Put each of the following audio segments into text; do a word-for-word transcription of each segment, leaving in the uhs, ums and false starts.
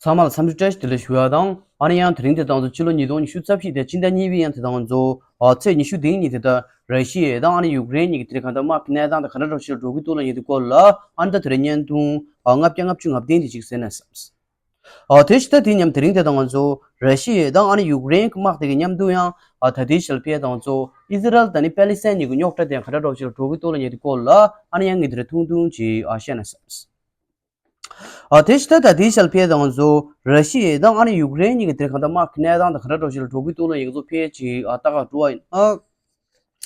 ཚང་མ་ལ་འཚམས་འདྲི་བཀྲ་ཤིས་བདེ་ལེགས་ཞུ་ཡ་དང་། ཨ་ནི་ཡང་དེ་རིང་དེ་དང་ཚོ་ཕྱི་ལོ་ཉིས་སྟོང་ཉི་ཤུ་རྩ་བཞི་དེ་སྤྱི་ཟླ་གཉིས་པའི་ཡང་དེ་དང་ཚོ་ཨ་ཚེས་ཉི་ཤུ་དེ་ཉིན་དེ་ད་ར་ཤི་ཡ་དང་ཨ་ནི་ཡུཀ་རེན་གཉིས་ཀྱི་དེ་རིང་གང་ལྟར་དམག་གི་གནས་སྟངས་དེ་ག་འདྲ་འདྲ་ཞིག་འགྲོ་གི་འདུག་ལ་ཉིན་དེ་སྐོར་ལ། ཨ་ནི་ད་དེ་རིང་བརྙན་ཐུང་ཨ་ལྔ་བརྒྱ་ལྔ་བཅུ་ང་བདུན་དེ་ཅིག་གསན་ན་བསམས། ཨ་དེ་ཕྱི་ད་དེ་མཉམ་དེ་རིང་དེ་དང་ཚོ་ར་ཤི་ཡ་དང་ཨ་ནི་ཡུཀ་རེན་གྱི་དམག་དེ་གི་མཉམ་དུ་ཡང་ཨ་ད་དེ་ཞལ་ཕེ་དང་ཚོ་ཨི་ཟི་རལ་དང་ནི་པེ་ལི་སི་ཐན་གཉིས་ཀྱི་རྙོག་དྲ་དེ་ག་འདྲ་འདྲ་ཞིག་འགྲོ་གི་འདུག་ལ་ཉིན་དེ་སྐོར་ལ། ཨ་ནི་ཡང་ངས་དེ་རིང་ཐུང་ཐུང་ཅིག་ཨ་བཤད་ན་བསམས། ཨ་དེ་ཕྱི་ད་ད་དེ་ཞལ་ཕེ་དང་ཚོ་ར་ཤི་ཡ་དང་ཨ་ནི་ཡུཀ་རེན་གཉིས་ཀྱི་དེ་གང་ལྟར་དམག་གི་གནས་སྟངས་དང་ག་འདྲ་འདྲ་ཞིག་ལ་འགྲོ་གི་འདུག་ལ་ཡིག་ཚོ་ཕེ་ཅིག་ཨ་ལྟ་ག་འགྲོ་བ་ཡིན། ཨ་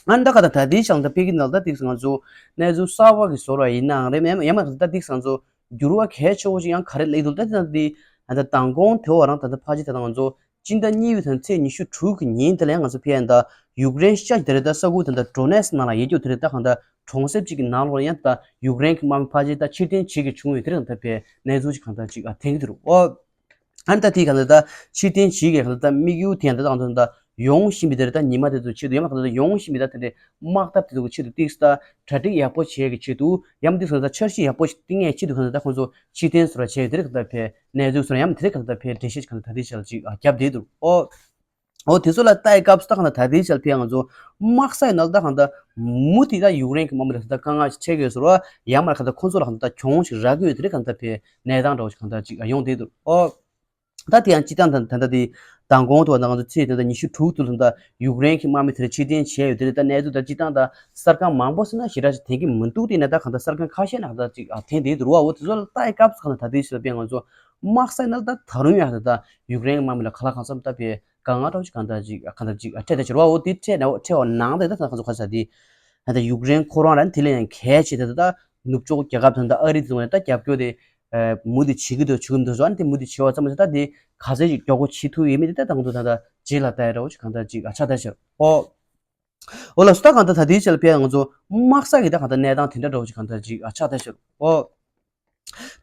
ཨ་ནི་ད་ག་ད་ད་དེ་ཞལ་ད་ཕེ་གི་ནང་ད་ཏིག་ང་ཚོ་གནས་ཚུལ་གསར་པ་གི་བཟོ་འདྲ་ཡིན་ནའང་རེད། མེད་ཡང་མ་ད་ད་ཏིག་ང་ཚོ་འགྱུར་བ་གལ་ཆེ་བོ་ཞིག་ཡང་ག་རེ་སླེབས་འདུག་ད་ད་དེ་ད་མདང་དགོང་དེ་བ་རང་ད་ད་ཕ་ཅི་ད་ད་ང་ཚོ་སྤྱི་ཟླ་གཉིས་པའི་ཚེས་ཉི་ཤུ་དྲུག་གི་ཉིན་དེ་ལ་ཡང་ང་ཚོ་ཕེ་ཡ་ད་ཡུཀ་རེན་ཤ་དེ་རེད། ད་ས་ཁུལ་དེ་འདྲ་ཌོ་ནེ་སི་ནང་ལ་ཡོད་རྒྱུ་དེ་རེད། ད་གང་ལྟར་གྲོང་གསེབ་ཅིག་གི་ནང་ལོགས་ཡང་ད་ཡུཀ་རེན་གྱི་དམག་མི་ཕལ་ཆེར་ད་ཕྱིར་འཐེན་བྱེད་དགོས་བྱུང་ཡོད་དེ་རེད། ད་ཕེ་གནས་ཚུལ་ཅིག་གང་ལྟར་ཅིག་ཨ་ཐོན་གྱི་འདུག་ཨོ། ཨ་ནི་ད་དེ་གང་ལྟར་ད་ཕྱིར་འཐེན་བྱེད་དགོས་གང་ལྟར་ད་དམིགས་ཡུལ་དེ་ཡང་ད་གང་ལྟར་ད་ཡོང་བཞིན་པའི་དེ་རེད། ད་ཉི་མ་དེ་ཚོ་ཆེད་དུ་ཡང་མ་གང་ལྟར་ད་ཡོང་བཞིན་པའི་ད་དེ་འདྲའི་དམག་འཐབ་དེ་ཚོ་གི་ཆེད་དུ་ཏིག་ད་གྲ་སྒྲིག་ཡག་པོ་བྱེད་ཀྱི་ཆེད་དུ་ཡང་མ་ཏིག་ད་འཆར་གཞི་ཡག་པོ་ཞིག་བཏིང་ཡས་ཆེད་དུ་གང་ལྟར་ད་ཁོང་ཚོ་ཕྱིར་འཐེན་བཟོ་འདྲ་བྱས་དེ་རེད། གང་ལྟར་ཕེ་གནས་ཚུལ་བཟོ་འདྲ་ཡང་མ་དེ་རེད། གང་ལྟར་ཕེ་འགྲེལ་བཤད་ཅིག་གང་ལྟར་ད་དེ་ཞལ་ཅིག་ཨ་བརྒྱབ་བསྡད་འདུག་ཨོ། འོ་དེ་ཚོ་ལ་ལྟ་ཡི་སྐབས་སུ་ད་གང་ལྟར་ད་དེ་ཞལ་ཕེ་ང་ཚོ་དམག་ས་ཡི་ནང་ལ་ད་གང་ལྟར་མུ་མཐུད་ད་ཡུཀ་རེན་གྱི་དམག་མི་ལ་ད་དཀའ་ངལ་ཞིག་འཕྲད་ཀྱི་ཡོད་ཟེར་བ། ཡང་མ་གང་ལྟར་ཁོང་ཚོ་ལ་གང་ལྟར་གྱོང་ཞིག་རག་གི་ཡོད་དེ་རེད། གང་ལྟར་ཕེ་གནས་སྟངས་འདྲ་བོ་ཞིག་གང་ལྟར་ཅིག་ཡོང་བསྡད་འདུག་ཨོ། ད་དེ་ཡང་སྤྱི་བཏང་ད་ད་ལྟ་དེ་མདང་དགོང་དུ་ད་ང་ཚོ་ཚེས་ད་ལྟ་ཉི་ཤུ་དྲུག་ཏུ་ད་ཡུཀ་རེན་གྱི་དམག་མི་དེ་རེད་ཕྱིར་འཐེན་བྱས་ཡོད་དེ་རེད། ད་གནས་ཚུལ་ད་སྤྱི་བཏང་ད་གསར་ཁང་མང་པོ་ཟེར་ན་ཞེ་དྲག་ཞིག་ཐོན་གྱི་མི་འདུག་དེ་ནས་ད་གང་ལྟར་གསར་ཁང་ཁ་ཤས་ནང་ད་ཅིག་ཐོན་བསྡད་འདུག་ར་བ། འོ་དེ་ཚོ་ལ་ལྟ་ཡི་སྐབས་སུ་གང་ལྟར་ད་དེ་ཞལ་ཕེ་ང་ཚོ་དམག་ས་ནང་ད་ད་རུང་ཡང་ད་ཡུཀ་རེན་གྱི་དམག་མི་ལ་ག་ལ་གང་འཚམ་ད་ཕེ་དཀའ་ངལ་འདྲ་བོ་ཞིག་གང་ལྟར་ཅིག་གང་ལྟར་ཅིག་འཕྲད་ད་ཕྱིར་བ། འོ་དེ་འཕྲད་ནས་འཕྲད་པ་ནང་དེ་ད་ད་གང་ཚོ་ག་ས་དེ་ད་ཡུཀ་རེན་ཁོ་རང་ལ་དེ་ལས་ཡང་གལ་ཆེ་དེ་ད་ནུབ་ཕྱོགས་རྒྱལ་ཁབ་དང་ད་ཨ་རི་དེ་ཚོ་ནས་ད་རྒྱབ་སྐྱོར་དེ་མུ་མཐུད་བྱེད་ཀྱི་འདུག་བྱེད་ཀྱི་མི་འདུག་ཟེར་བ། ཨ་ནི་དེ་མུ་མཐུད་བྱེད་པ་ཙམ་མ་ཟད་ད་དེ་ག་ཚད་ཅིག་མགྱོགས་པོ་བྱེད་ཐུབ་ཡོད་མེད་དེ་ད་དང་དུ་ད་ད་རྗེས་ལ་ལྟ་ཡ་འདྲ་བོ་ཞིག་གང་ལྟར་ཅིག་ཆགས་ད་ཕྱིར་བ། འོ་ལགས་སོ། ད་གང་ལྟར་ད་དེའི་ཆ་ལ་ཕེ་ང་ཚོ་དམག་ས་གི་ད་གང་ལྟར་གནས་སྟངས་དེ་འདྲ་འདྲ་བོ་ཞིག་གང་ལྟར་ཅིག་ཨ་ཆགས་ད་ཕྱིར་ཨོ།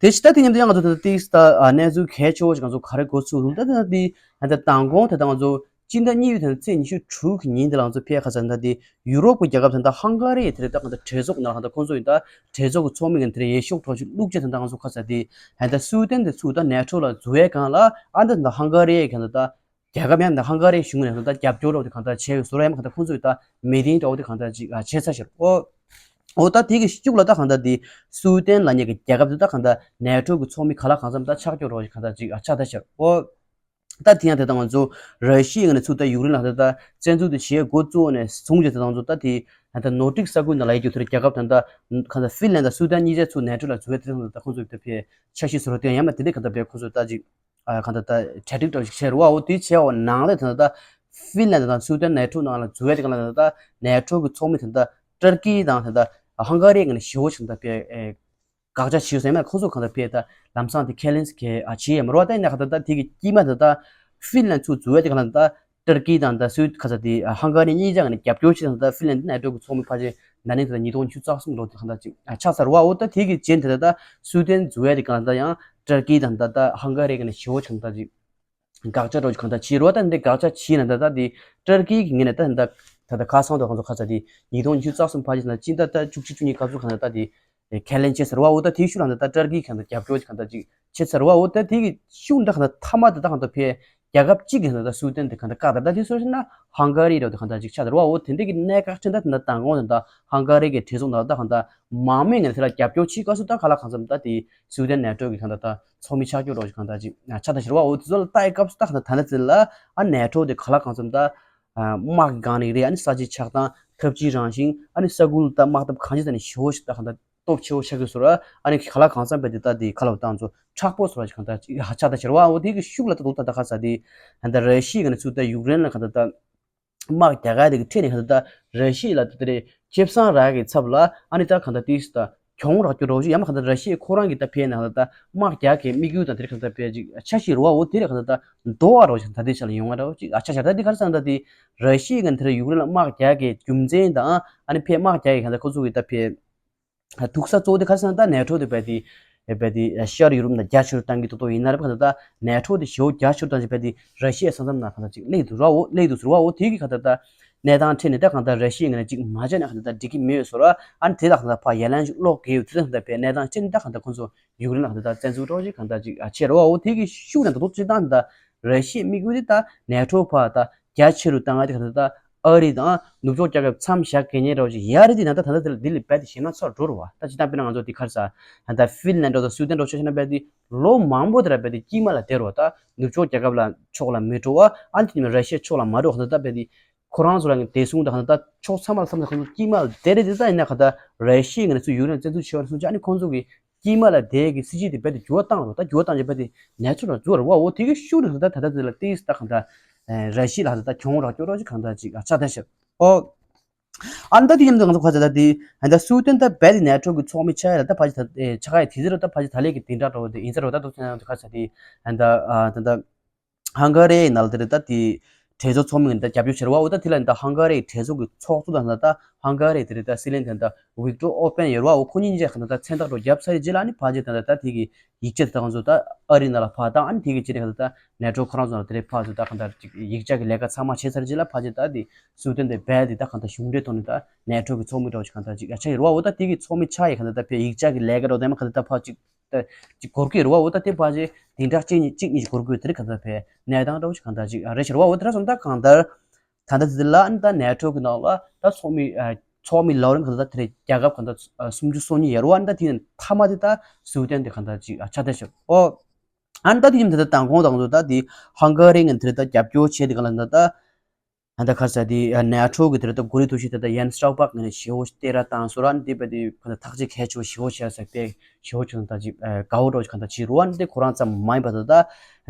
དེ་ཕྱི་ད་དེ་མཉམ་དུ་ཡང་ང་ཚོ་ད་ལྟ་ཏིག་ད་ཨ་གནས་ཚུལ་གལ་ཆེ་བོ་ཞིག་ང་ཚོ་ག་རེ་གོ་ཚུལ་འདུག་ད་ད་དེ་ད་ལྟ་མདང་དགོང་དེ་ད་ང་ཚོ་སྤྱི་ཟླ་གཉིས་པའི་ད་ཚེས་ཉི་ཤུ་དྲུག་གི་ཉིན་དེ་ལ་ང་ཚོ་ཕེ་ཁ་ས་ད་དེ་ཡུ་རོབ་ཀྱི་རྒྱལ་ཁབ་ད་ད་ཧང་ག་རི་དེ་རེད། ད་གང་ལྟར་གྲོས་ཚོགས་ནང་ད་ཁོང་ཚོ་ཡིན་ད་གྲོས་ཚོགས་ཀྱི་ཚོགས་མི་ངན་དེ་རེད། འོས་ཤོག་འཕྲོ་ཤོག་བླུགས་རྗེས་ད་ད་ང་ཚོ་ཁ་ས་དེ་ད་ད་སུའུ་ཏན་དེ་ཚུགས་ད་ནེ་ཊོ་ལ་འཛུལ་བའི་སྒང་ལ་ཨ་ད་ད་ཧང་ག་རི་གང་ལྟར་ད། རྒྱལ་ཁབ་ཡང་ད་ཧང་ག་རིའི་གཞུང་ནས་ད་རྒྱབ་སྐྱོར་འདྲ་བོ་དེ་གང་ལྟར་བྱས་ཡོད་ཟེར་བ། ཡང་གང་ལྟར་ཁོང་ཚོས་ད་མི་ཏིང་འདྲ་བོ་དེ་གང་ལྟར་ཅིག་བྱས་ཚར་ཤག་ཨོ། ཨོ་ད་དེ་གི་ཤུགས་ལ་ད་གང་ལྟར་དེ་སུའུ་ཏན་ལབ་མཁན་གྱི་རྒྱལ་ཁབ་དེ་ད་གང་ལྟར་ནེ་ཊོ་གི་ཚོགས་མི་ག་ལ་གང་འཚམ་ད་ཆགས་ཀྱོག་འདྲ་བོ་ཞིག་གང་ལྟར་ཅིག་ཆགས་ཚར་ཤག་ཨོ། ད་དེ་ཡང་དེ་ད་ང་ཚོ་ར་ཤི་ཡའི་ངོས་ནས་ཚུར་ད་ཡུཀ་རེན་ལ་ད་ད་བཙན་འཛུལ་དེ་བྱེད་འགོ་བཙུགས་ནས་བཟུང་རྗེས་དེ་ད་ང་ཚོ་ད་དེ་ད་ནོར་ཌིག་ས་ཁུལ་ནང་ལ་ཡོད་རྒྱུ་དེ་རྒྱལ་ཁབ་ད་ད་གང་ལྟར་ཧྥིན་ལན་དང་སུའུ་ཏན་གཉིས་ཆ་ཚུར་ནེ་ཊོ་ལ་འཛུལ་བའི་དེ་ད་ཁོང་ཚོས་ད་ཕེ་འཆར་གཞི་བཟོ་འདྲ་དེ་ཡང་མ་དེ་འདྲ་གང་ལྟར་ཕེ་ཁོང་ཚོས་ད་ཅིག་ཨ་གང་ལྟར་ད་གྲ་སྒྲིག་འདྲ་བོ་ཞིག་བྱས་རེད་བ། འོ་དེ་བྱས་པ་ནང་ལས་ད་ལྟ་ཧྥིན་ལན་དང་སུའུ་ཏན་ནེ་ཊོ་ནང་ལ་འཛུལ་བའི་དེ་ག་ལ་ད་ལྟ་ནེ་ཊོ་གི་ཚོགས་མི་ད་ལྟ་ཏུར་ཀི་དང་ད་ལྟ་ཧང་ག་རི་ངོས་ནས་ཞེ་པོ་ཞིག་ད་ཕེ་ཨེ་དགག་བྱ་བྱས་ཡོད་ཟེར་མ། ཁོ་ཚོ་གང་ལྟར་ཕེ་ད་ལམ་སང་དེ་ཁས་ལེན་བྱས་ཨ་བྱས་ཡོད་མ་རེད་བ། ད་ཡིན་ན་གང་ལྟར་ད་དེ་གི་དཀྱིལ་མ་ད་ལྟ་ཧྥིན་ལན་ཚུར་འཛུལ་བའི་དེ་ག་ལ་ད་ལྟ་ཏུར་ཀི་དང་ད་སུའུ་ག་ས་དེ་ཧང་ག་རི་གཉིས་ཆ་ངོས་ནས་རྒྱབ་སྐྱོར་བྱས་ད་ལྟ་ཧྥིན་ལན་ནེ་ཊོ་གི་ཚོགས་མི་ཕལ་ཆེར་ན་ནིང་ད་ལྟ་ཉིས་སྟོང་ཉི་ཤུ་རྩ་གསུམ་ལོ་དེ་གང་ལྟར་ཅིག་ཆགས་ཚར་བ། འོ་ད་དེ་གི་རྗེས་དེ་ད་ལྟ་སུའུ་ཏན་འཛུལ་བའི་དེ་ག་ལ་ད་ཡང་ཏུར་ཀི་དང་ད་ལྟ་ཧང་ག་རི་ངོས་ནས་ཞེ་པོ་ཞིག་ད་ཅིག་དགག་བྱ་འདྲ་བོ་ཞིག་གང་ལྟར་བྱས་རེད་བ། ད་འདི་དགག་བྱ་བྱས་ན་ད་ལྟ་དེ་ཏུར་ཀི་གི་ངོས་ནས་ད་ད་ད་ཁ་སང་དང་གང་ཚོ་ཁ་ས་དེ་ཉིས་སྟོང་ཉི་ཤུ་རྩ་གསུམ་ཕལ་ཆེར་ན་སྤྱི་ཟླ་ད་བཅུ་གཅིག་བཅུ་གཉིས་སྐབས་སུ་གང་ལྟར་ད་དེ་ཁས་ལེན་བྱས་ཚར་བ། འོ་ད་དེའི་ཤུགས་ལ་ད་ད་ཏུར་ཀི་གང་ལྟར་རྒྱབ་སྐྱོར་གང་ལྟར་ཅིག་བྱས་ཚར་བ། འོ་ད་དེ་གི་ཤུགས་འདྲ་གང་ལྟར་མཐའ་མ་དེ་ད་གང་ལྟར་ཕེ་རྒྱལ་ཁབ་གཅིག་གི་ད་ལྟ་སུའུ་ཏན་དེ་གང་ལྟར་བཀག་ད་ད་དེ་སོ་ན་ཧང་ག་རི་རེད་དེ་གང་ལྟར་ཅིག་ཆགས་ཚར་བ། འོ་དེ་འདྲ་གི་གནད་འགག་ཆེན་ད་ད་ད་དང་གོང་དེ་ད་ཧང་ག་རི་གི་གྲོས་ཚོགས་ནང་ད་གང་ལྟར་མང་མོས་ངང་དེ་ལ་རྒྱབ་སྐྱོར་བྱེད་སྐབས་སུ་ད་ག་ལ་གང་འཚམ་ད་དེ་སུའུ་ཏན་ནེ་ཊོ་གི་གང་ལྟར་ད་ཚོགས་མི་ཆགས་རྒྱུ་རོགས་ཀྱི་གང་ལྟར་ཅིག་ཆགས་ད་ཤར་བ། འོ་དེ་ཚོ་ལ་ལྟ་ཡི་སྐབས་སུ་ད་གང་ལྟར་ད་ནི་ཚེ་ལ་ཨ་ནེ་ཊོ་དེ་ག་ལ་གང་འཚམ་ད་དམག་གི་སྒང་ནས་རེད། ཨ་ནི་ས་ཆའི་ཆགས་སྟངས་འཐབ་ཇུས་རང་བཞིན་ཨ་ནི་ས་ཁུལ་ད་དམག་འཐབ་གང་ཅི་ད་ནི་ཞེ་པོ་ཞིག་ད་གང་ལྟར་སྟོབས་ཆེ་བོ་ཆགས་ཀྱི་བཟོ་འདྲ། ཨ་ནི་ག་ལ་གང་འཚམ་པའི་དེ་ད་དེ་ག་ལ་བ་ད་ཚོ་མཁྲེགས་པོ་བཟོ་འདྲ་ཞིག་གང་ལྟར་ཅིག་ཧ་ཆགས་ད་ཤར་བ། འོ་དེ་གི་ཤུགས་ལ་ད་དུང་ད་ད་ག་ས་དེ་ད་ར་ཤི་ཡ་གི་ནས་ཚུར་ད་ཡུཀ་རེན་ལ་གང་ལྟར་ད་དམག་རྒྱག་ག་དེ་གི་ཁྲིད་ནས་གང་ལྟར་ད་ར་ཤི་ཡ་ལ་ད་དེ་རེད་ཁེ་བཟང་རག་གི་ཚབ་ལ་ཨ་ནི་ད་གང་ལྟར་ཏིས་ད་གྱོང་རག་རྒྱུ་རོགས་ཞུ་ཡ་མ་གང་ལྟར་ར་ཤི་ཡ་ཁོ་རང་གི་ད་ཕེ་ནང་ལ་ད་དམག་རྒྱག་གི་དམིགས་ཡུལ་དང་དེ་གང་ལྟར་ཕེ་ཅིག་ཆ་ཤི་རུ་བ། འོ་དེ་རེད་གང་ལྟར་ད་འདོ་བ་རོགས་ཞིག་ད་དེ་ཆ་ལ་ཡོང་བ་རོགས་ཅིག་ཨ་ཆ་ཤར་ད་དེ་ག་རེ་ཟེར་ན་ད་དེ་ར་ཤི་ཡ་གི་དེ་རེད་ཡུཀ་རེན་ལ་དམག་རྒྱག་གི་རྒྱུ་མཚན་དང་ཨ་ནི་ཕེ་དམག་རྒྱག་གི་གང་ལྟར་ཁོ་ཚོ་གི་ད་ཕེ་ཐུག་ས་གཙོ་བོ་དེ་ག་རེ་ཟེར་ན་ད་ནེ་ཊོ་དེ་རྦད་དེ་རྦད་དེ་ཤར་ཡུ་རོབ་ནང་རྒྱ་ཆེ་རུ་བཏང་གི་ཐོག་ཐོག་ཡིན་ན་རེད་པ། ད་ནེ་ཊོ་དེ་ཞེ་པོ་རྒྱ་ཆེ་རུ་བཏང་ཅིག་རྦད་དེ་ར་ཤི་ཡའི་ས་མཚམས་ནང་གང་ལྟར་ཅིག་སླེབས་འདུག་ར། འོ་སླེབས་འདུག་ཟེར་བ། འོ་དེ་གི་གང་ལྟར་ད་ གནས་སྟངས་འཕྲད་ནས་ད་གང་ལྟར་ར་ཤི་ཡའི་ངོས་ནས་ཅིག་མ་བྱས་ན་གང་ལྟར་འགྲིག་གི་མེད་ཟེར་བ། ཨ་ནི་དེ་ལ་གང་ལྟར་ཕར་ཡ་ལན་ཅིག་སློག་གི་ཡོད་དུས་ད་གང་ལྟར་ཕར་གནས་སྟངས་འཕྲད་ནས་ད་གང་ལྟར་ཁོང་ཚོ་ཡུཀ་རེན་ལ་གང་ལྟར་ད་བཙན་འཛུལ་འདྲ་བོ་ཅིག་གང་ལྟར་ཅིག་ཨ་བྱས་རེད་བ། འོ་དེ་གི་ཤུགས་ནས་ད་མདོར་བསྡུས་ན་ད་ར་ཤི་ཡའི་དམིགས་ཡུལ་དེ་ད་ནེ་ཊོ་ཕར་ད་རྒྱ་ཆེ་རུ་བཏང་ཡ་དེ་གང་ལྟར་ད་ཨ་རི་དང་ནུབ་ཕྱོགས་རྒྱལ་ཁབ་མཚམས་བཞག་གི་ཉེ་འདྲ་བོ་ཅིག་ཡ་རེད། དེ་ན་ད་ད་ལྟ་དེ་ལ་འདི་ལས་རྦད་དེ་ཞེད་སྣང་ཚ་རུ་འགྲོ་རེད་བ། ད་སྤྱིར་བཏང་དཔེར་ན་ང་ཚོ་དེ་ག་རེ་ཟེར་ད་ཧྥིན་ལན་འདྲ་དང་སུའུ་ཏན་འདྲ་ཆ་བཞག་ན་རྦད་དེ་ལོ་མང་པོ་དེ་ར་རྦད་དེ་དཀྱིལ་མ་ལ་བསྡད་རེད་བ། ད་ནུབ་ཕྱོགས་རྒྱལ་ཁབ་ལ་ཕྱོགས་ལ་མི་འགྲོ་བ། ཨ་ནི་དེ་ནས་ར་ཤི་ཡའི་ཕྱོགས་ལ་མ་འགྲོ་བ། ད་ལྟ་རྦད་དེ་ཁོ་རང་ཚོ་ལ་བདེ་སྲུང་དང་གང་ལྟར་ཕྱོགས་ཚང་མ་ལ་བསམ་ཚེ་ཁོང་ཚོ་དཀྱིལ་མ་ལ་བསྡད་རེད་དེ། ད་ཡིན་ན་གང་ལྟར་ར་ཤི་ཡའི་ངོས་ནས་ཚུར་ཡུཀ་རེན་བཙན་འཛུལ་བྱས་པ་སོང་ཙང་ཨ་ནི་ཁོང་ཚོ་གི་དཀྱིལ་མ་ལ་བསྡད་ཀྱི་སྲིད་ཇུས་དེ་རྦད་དེ་འགྱུར་བ་བཏང་རེད། ད་འགྱུར་བ་བཏང་རྗེས་རྦད་དེ་ནེ་ཊོ་ལ་འཛུལ་བ་རེད་བ། འོ་དེ་གི་ཤུགས་རེད། ད་ད་ད་དེ་ལ་ཏིས་ད་གང་ལྟར་ར་ཤི་ཡ་ལ་ད་ད་གྱོང་རག་སྐྱོ་རོགས་ཅིག་གང་ལྟར་ཅིག་ཆགས་བསྡད་ཤག་ཨོ། ཨ་ནི་ད་དེ་མཉམ་དུ་ང་ཚོ་ཁ་ཆ་ད་དེ་ཨ་ད་སུའུ་ཏན་ད་རྦད་དེ་ནེ་ཊོ་གི་ཚོགས་མི་ཆགས་ཡ་ལ་ད་ཕ་ཅི་ད་ཆགས་ཡ་དེ་ཚོ་ད་ཕ་ཅི་ད་ལས་ཀྱི་དེ་འདྲ་འགྲོ་བ་དེ་ཡིན་ས་རེད་བ། ད་དུ་ཚོ་ཁ་ཆ་དེ་ཨ་ད་ཨ་ད་ད། ཧང་ག་རི་ནང་ལ་དེ་རེད། ད་དེ་གྲོས་ཚོགས་ཚོགས་མི་ངན་ད་རྒྱབ་སྐྱོར་བྱེད་རེད་བ། འོ་ད་དེ་ལ་ད་ཧང་ག་རི་གྲོས་ཚོགས་ཀྱི་ཚོགས་གཙོ་དང་ད་ད་ཧང་ག་རི་དེ་རེད། ད་སྲིད་བློན་དེ་ད་ཝིག་ཏོར་ཨོར་པན་ཡོད་རེད་བ། འོ་ཁོ་གཉིས་གཉིས་ཀྱིས་ད་ད་མཚན་རྟགས་འདྲ་བརྒྱབ་ཚར་རྗེས་ལ་ཨ་ནི་ཕལ་ཆེར་ད་ད་ད་དེ་གི་ཡིག་ཆ་དེ་ད་ང་ཚོ་ད་ཨ་རི་ནང་ལ་ཕར་བཏང་། ཨ་ནི་དེ་གི་རྗེས་ནས་ད་ད་ནེ་ཊོ་ཁོ་རང་ཚོ་ལ་དེ་རེད་ཕར་ཚུར་ད་གང་ལྟར་ཅིག་ཡིག་ཆ་གི་ལས་ཀ་ཚང་མ་བྱས་ཚར་རྗེས་ལ་ཕལ་ཆེར་ད་དེ་སུའུ་ཏན་དེ་རྦད་དེ་ད་གང་ལྟར་གཞུང་འབྲེལ་ཐོག་ནས་ད་ནེ་ཊོ་གི་ཚོགས་མི་འདྲ་བོ་ཞིག་གང་ལྟར་ཅིག་ཡ་ཆགས་ཡོད་རེད་བ། འོ་ད་དེ་གི་ཚོགས་མི་ཆགས་ཡས་གང་ལྟར་ད་ཕར་ཡིག་ཆ་གི་ལས་ཀ་འདྲ་བོ་དེ་མ་གང་ལྟར་ད་ཕར་ཅིག་ད་ཅིག་འགོར་གྱི་རེད་བ། འོ་ད་དེ་ཕལ་ཆེར་དེ་འདྲ་གཅིག་གཉིས་གཅིག་གཉིས་ཤིག་འགོར་གྱི་ཡོད། དེ་རིང་གང་ལྟར་ཕར་གནས་སྟངས་འདྲ་བོ་ཞིག་གང་ལྟར་ཅིག་རེད་ཤག་རེད་བ། འོ་དེ་འདྲ་སོང་ད་གང་ལྟར་ད་ལྟ་དེ་ལ་ཨ་ནི་ད་ནེ་ཊོ་གི་ནང་ལ་ད་ཚོགས་མི་ཨ་ཚོགས་མི་ལོ་རིམ་གང་ལྟར་ད་དེ་རེད། རྒྱལ་ཁབ་གང་ལྟར་ཨ་སུམ་ཅུ་སོ་གཉིས་ཡོད་རེད་བ། ཨ་ནི་ད་དེ་ནས་མཐའ་མ་དེ་ད་སུའུ་ཏན་དེ་གང་ལྟར་ཅིག་ཨ་ཆགས་བསྡད་ཤག་འོ་ཨ་ནི་ད་དེ་ཡིན་ད་ད་དང་གོང་དང་དུ་ད་དེ་ཧང་ག་རི་ངན་དེ་རེད། ད་རྒྱབ་སྐྱོར་བྱས་དེ་གང་ལ་ད་ད། ཨ་ད་ཁ་ས་དེ་ནེ་ཊོ་གི་དེ་རེད། ད་གོ་རིམ་ཐོག་ཞིག་དེ་ད་ཡན་སི་སྟོལ་པག་ངོས་ནས་ཞེ་པོ་ཞིག་བསྟོད་ར་བཏང་སོང་ར། འདི་བས་དེ་ཁོ་ད་ཐག་གཅོད་གལ་ཆེ་བོ་ཞེ་པོ་བྱས་ས་དཔེ་ཞེ་པོ་ཅིག་ད་ཅིག་དགའ་བོ་འདྲ་ཅིག་གང་ལྟར་བྱེད་རུ་བ། འདི་ཁོ་རང་ཙམ་མ་ཡིན་པ་ད་ད་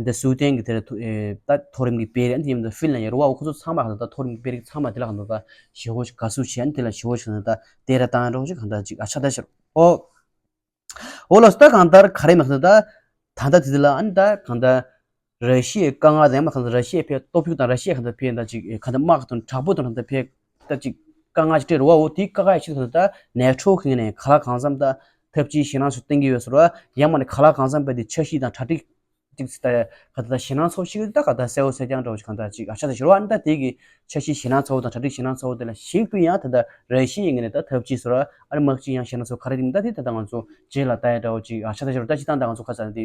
འདི་སུའུ་ཏན་གི་དེ་རེད། ད་མཐོ་རིམ་གི་དཔོན་རིགས་འདི་ཡིན་ད་ཧྥིན་ལན་ཡོད་རུ་བ། འོ་ཁོ་ཚོ་ཚང་མ་གང་ལྟར་ད་མཐོ་རིམ་གི་དཔོན་རིགས་ཚང་མ་དེ་ལ་གང་ལྟར་ད་ཞེ་པོ་ཞིག་དགའ་བསུ་བྱས། འདི་ལ་ཞེ་པོ་ཞིག་གང་ལྟར་ད་བསྟོད་ར་བཏང་འདྲ་ཅིག་གང་ལྟར་ཅིག་ཨ་ཆགས་བསྡད་ཤག་འོ། འོ་ལགས་སོ། ད་གང་ལྟར་ག་རེ་མེད་ཟེར་ན་ད་ད་ལྟ་དེ་དེ་ལ་ཨ་ནི་ད་གང་ལྟར་ར་ཤི་ཡའི་དཀའ་ངལ་དང་མ་གང་ལྟར་ར་ཤི་ཡའི་ཕའི་སྟོབས་ཤུགས་དང་ར་ཤི་ཡ་གང་ལྟར་ཕའི་ད་ཅིག་གང་ལྟར་དམག་དང་དྲག་པོ་དང་གང་ལྟར་ཕའི་ད་ཅིག་དཀའ་ངལ་ཅིག་སྤྲད་རེད་བ། འོ་དེའི་དཀའ་ངལ་ཞིག་གང་ལྟར་ད་ནེ་ཊོ་གི་ངོས་ནས་གང་ལ་གང་འཚམ་ད་ཐབས་ཇུས་ཞེད་སྣང་སུ་བསྟན་གྱི་ཡོད་ཟེར་བ། ཡང་མ་ནས་གང་ལ་གང་འཚམ་པའི་དེ་འཆར་གཞི་དང་གྲ་སྒྲིག་ཅིག་ད་ག་ད་ཞེད་སྣང་ཚོགས་ཤིག་ད་ག་ད་གསལ་བོ་གསལ་རྐྱང་འདྲ་བོ་ཞིག་གང་ལྟར་ཅིག་ཨ་ཆ་ད་ཞེ་པོ་ཨ་ནི་ད་དེ་གི་འཆར་གཞི་ཞེད་སྣང་ཚ་བོ་དང་གྲ་སྒྲིག་ཞེད་སྣང་ཚ་བོ་དེ་ལ་གཞིགས་པའི་ཡང་ད་ལྟ་ར་ཤི་ཡའི་ངོས་ནས་ད་ཐབས་ཇུས་ཟེར་བ་ཨ་ནི་དམག་སྤྱི་ཡང་ཞེད་སྣང་ཚ་བོ་ག་རེ་རིགས་ད་དེ་ད་ལྟ་ང་ཚོ་རྗེས་ལ་ལྟ་ཡ་འདྲ་བོ་ཅིག་ཨ་ཆ་ད་ཞེ་པོ་ད་ཅི་ད་ད་ང་ཚོ་ཁ་ཚ་དེ་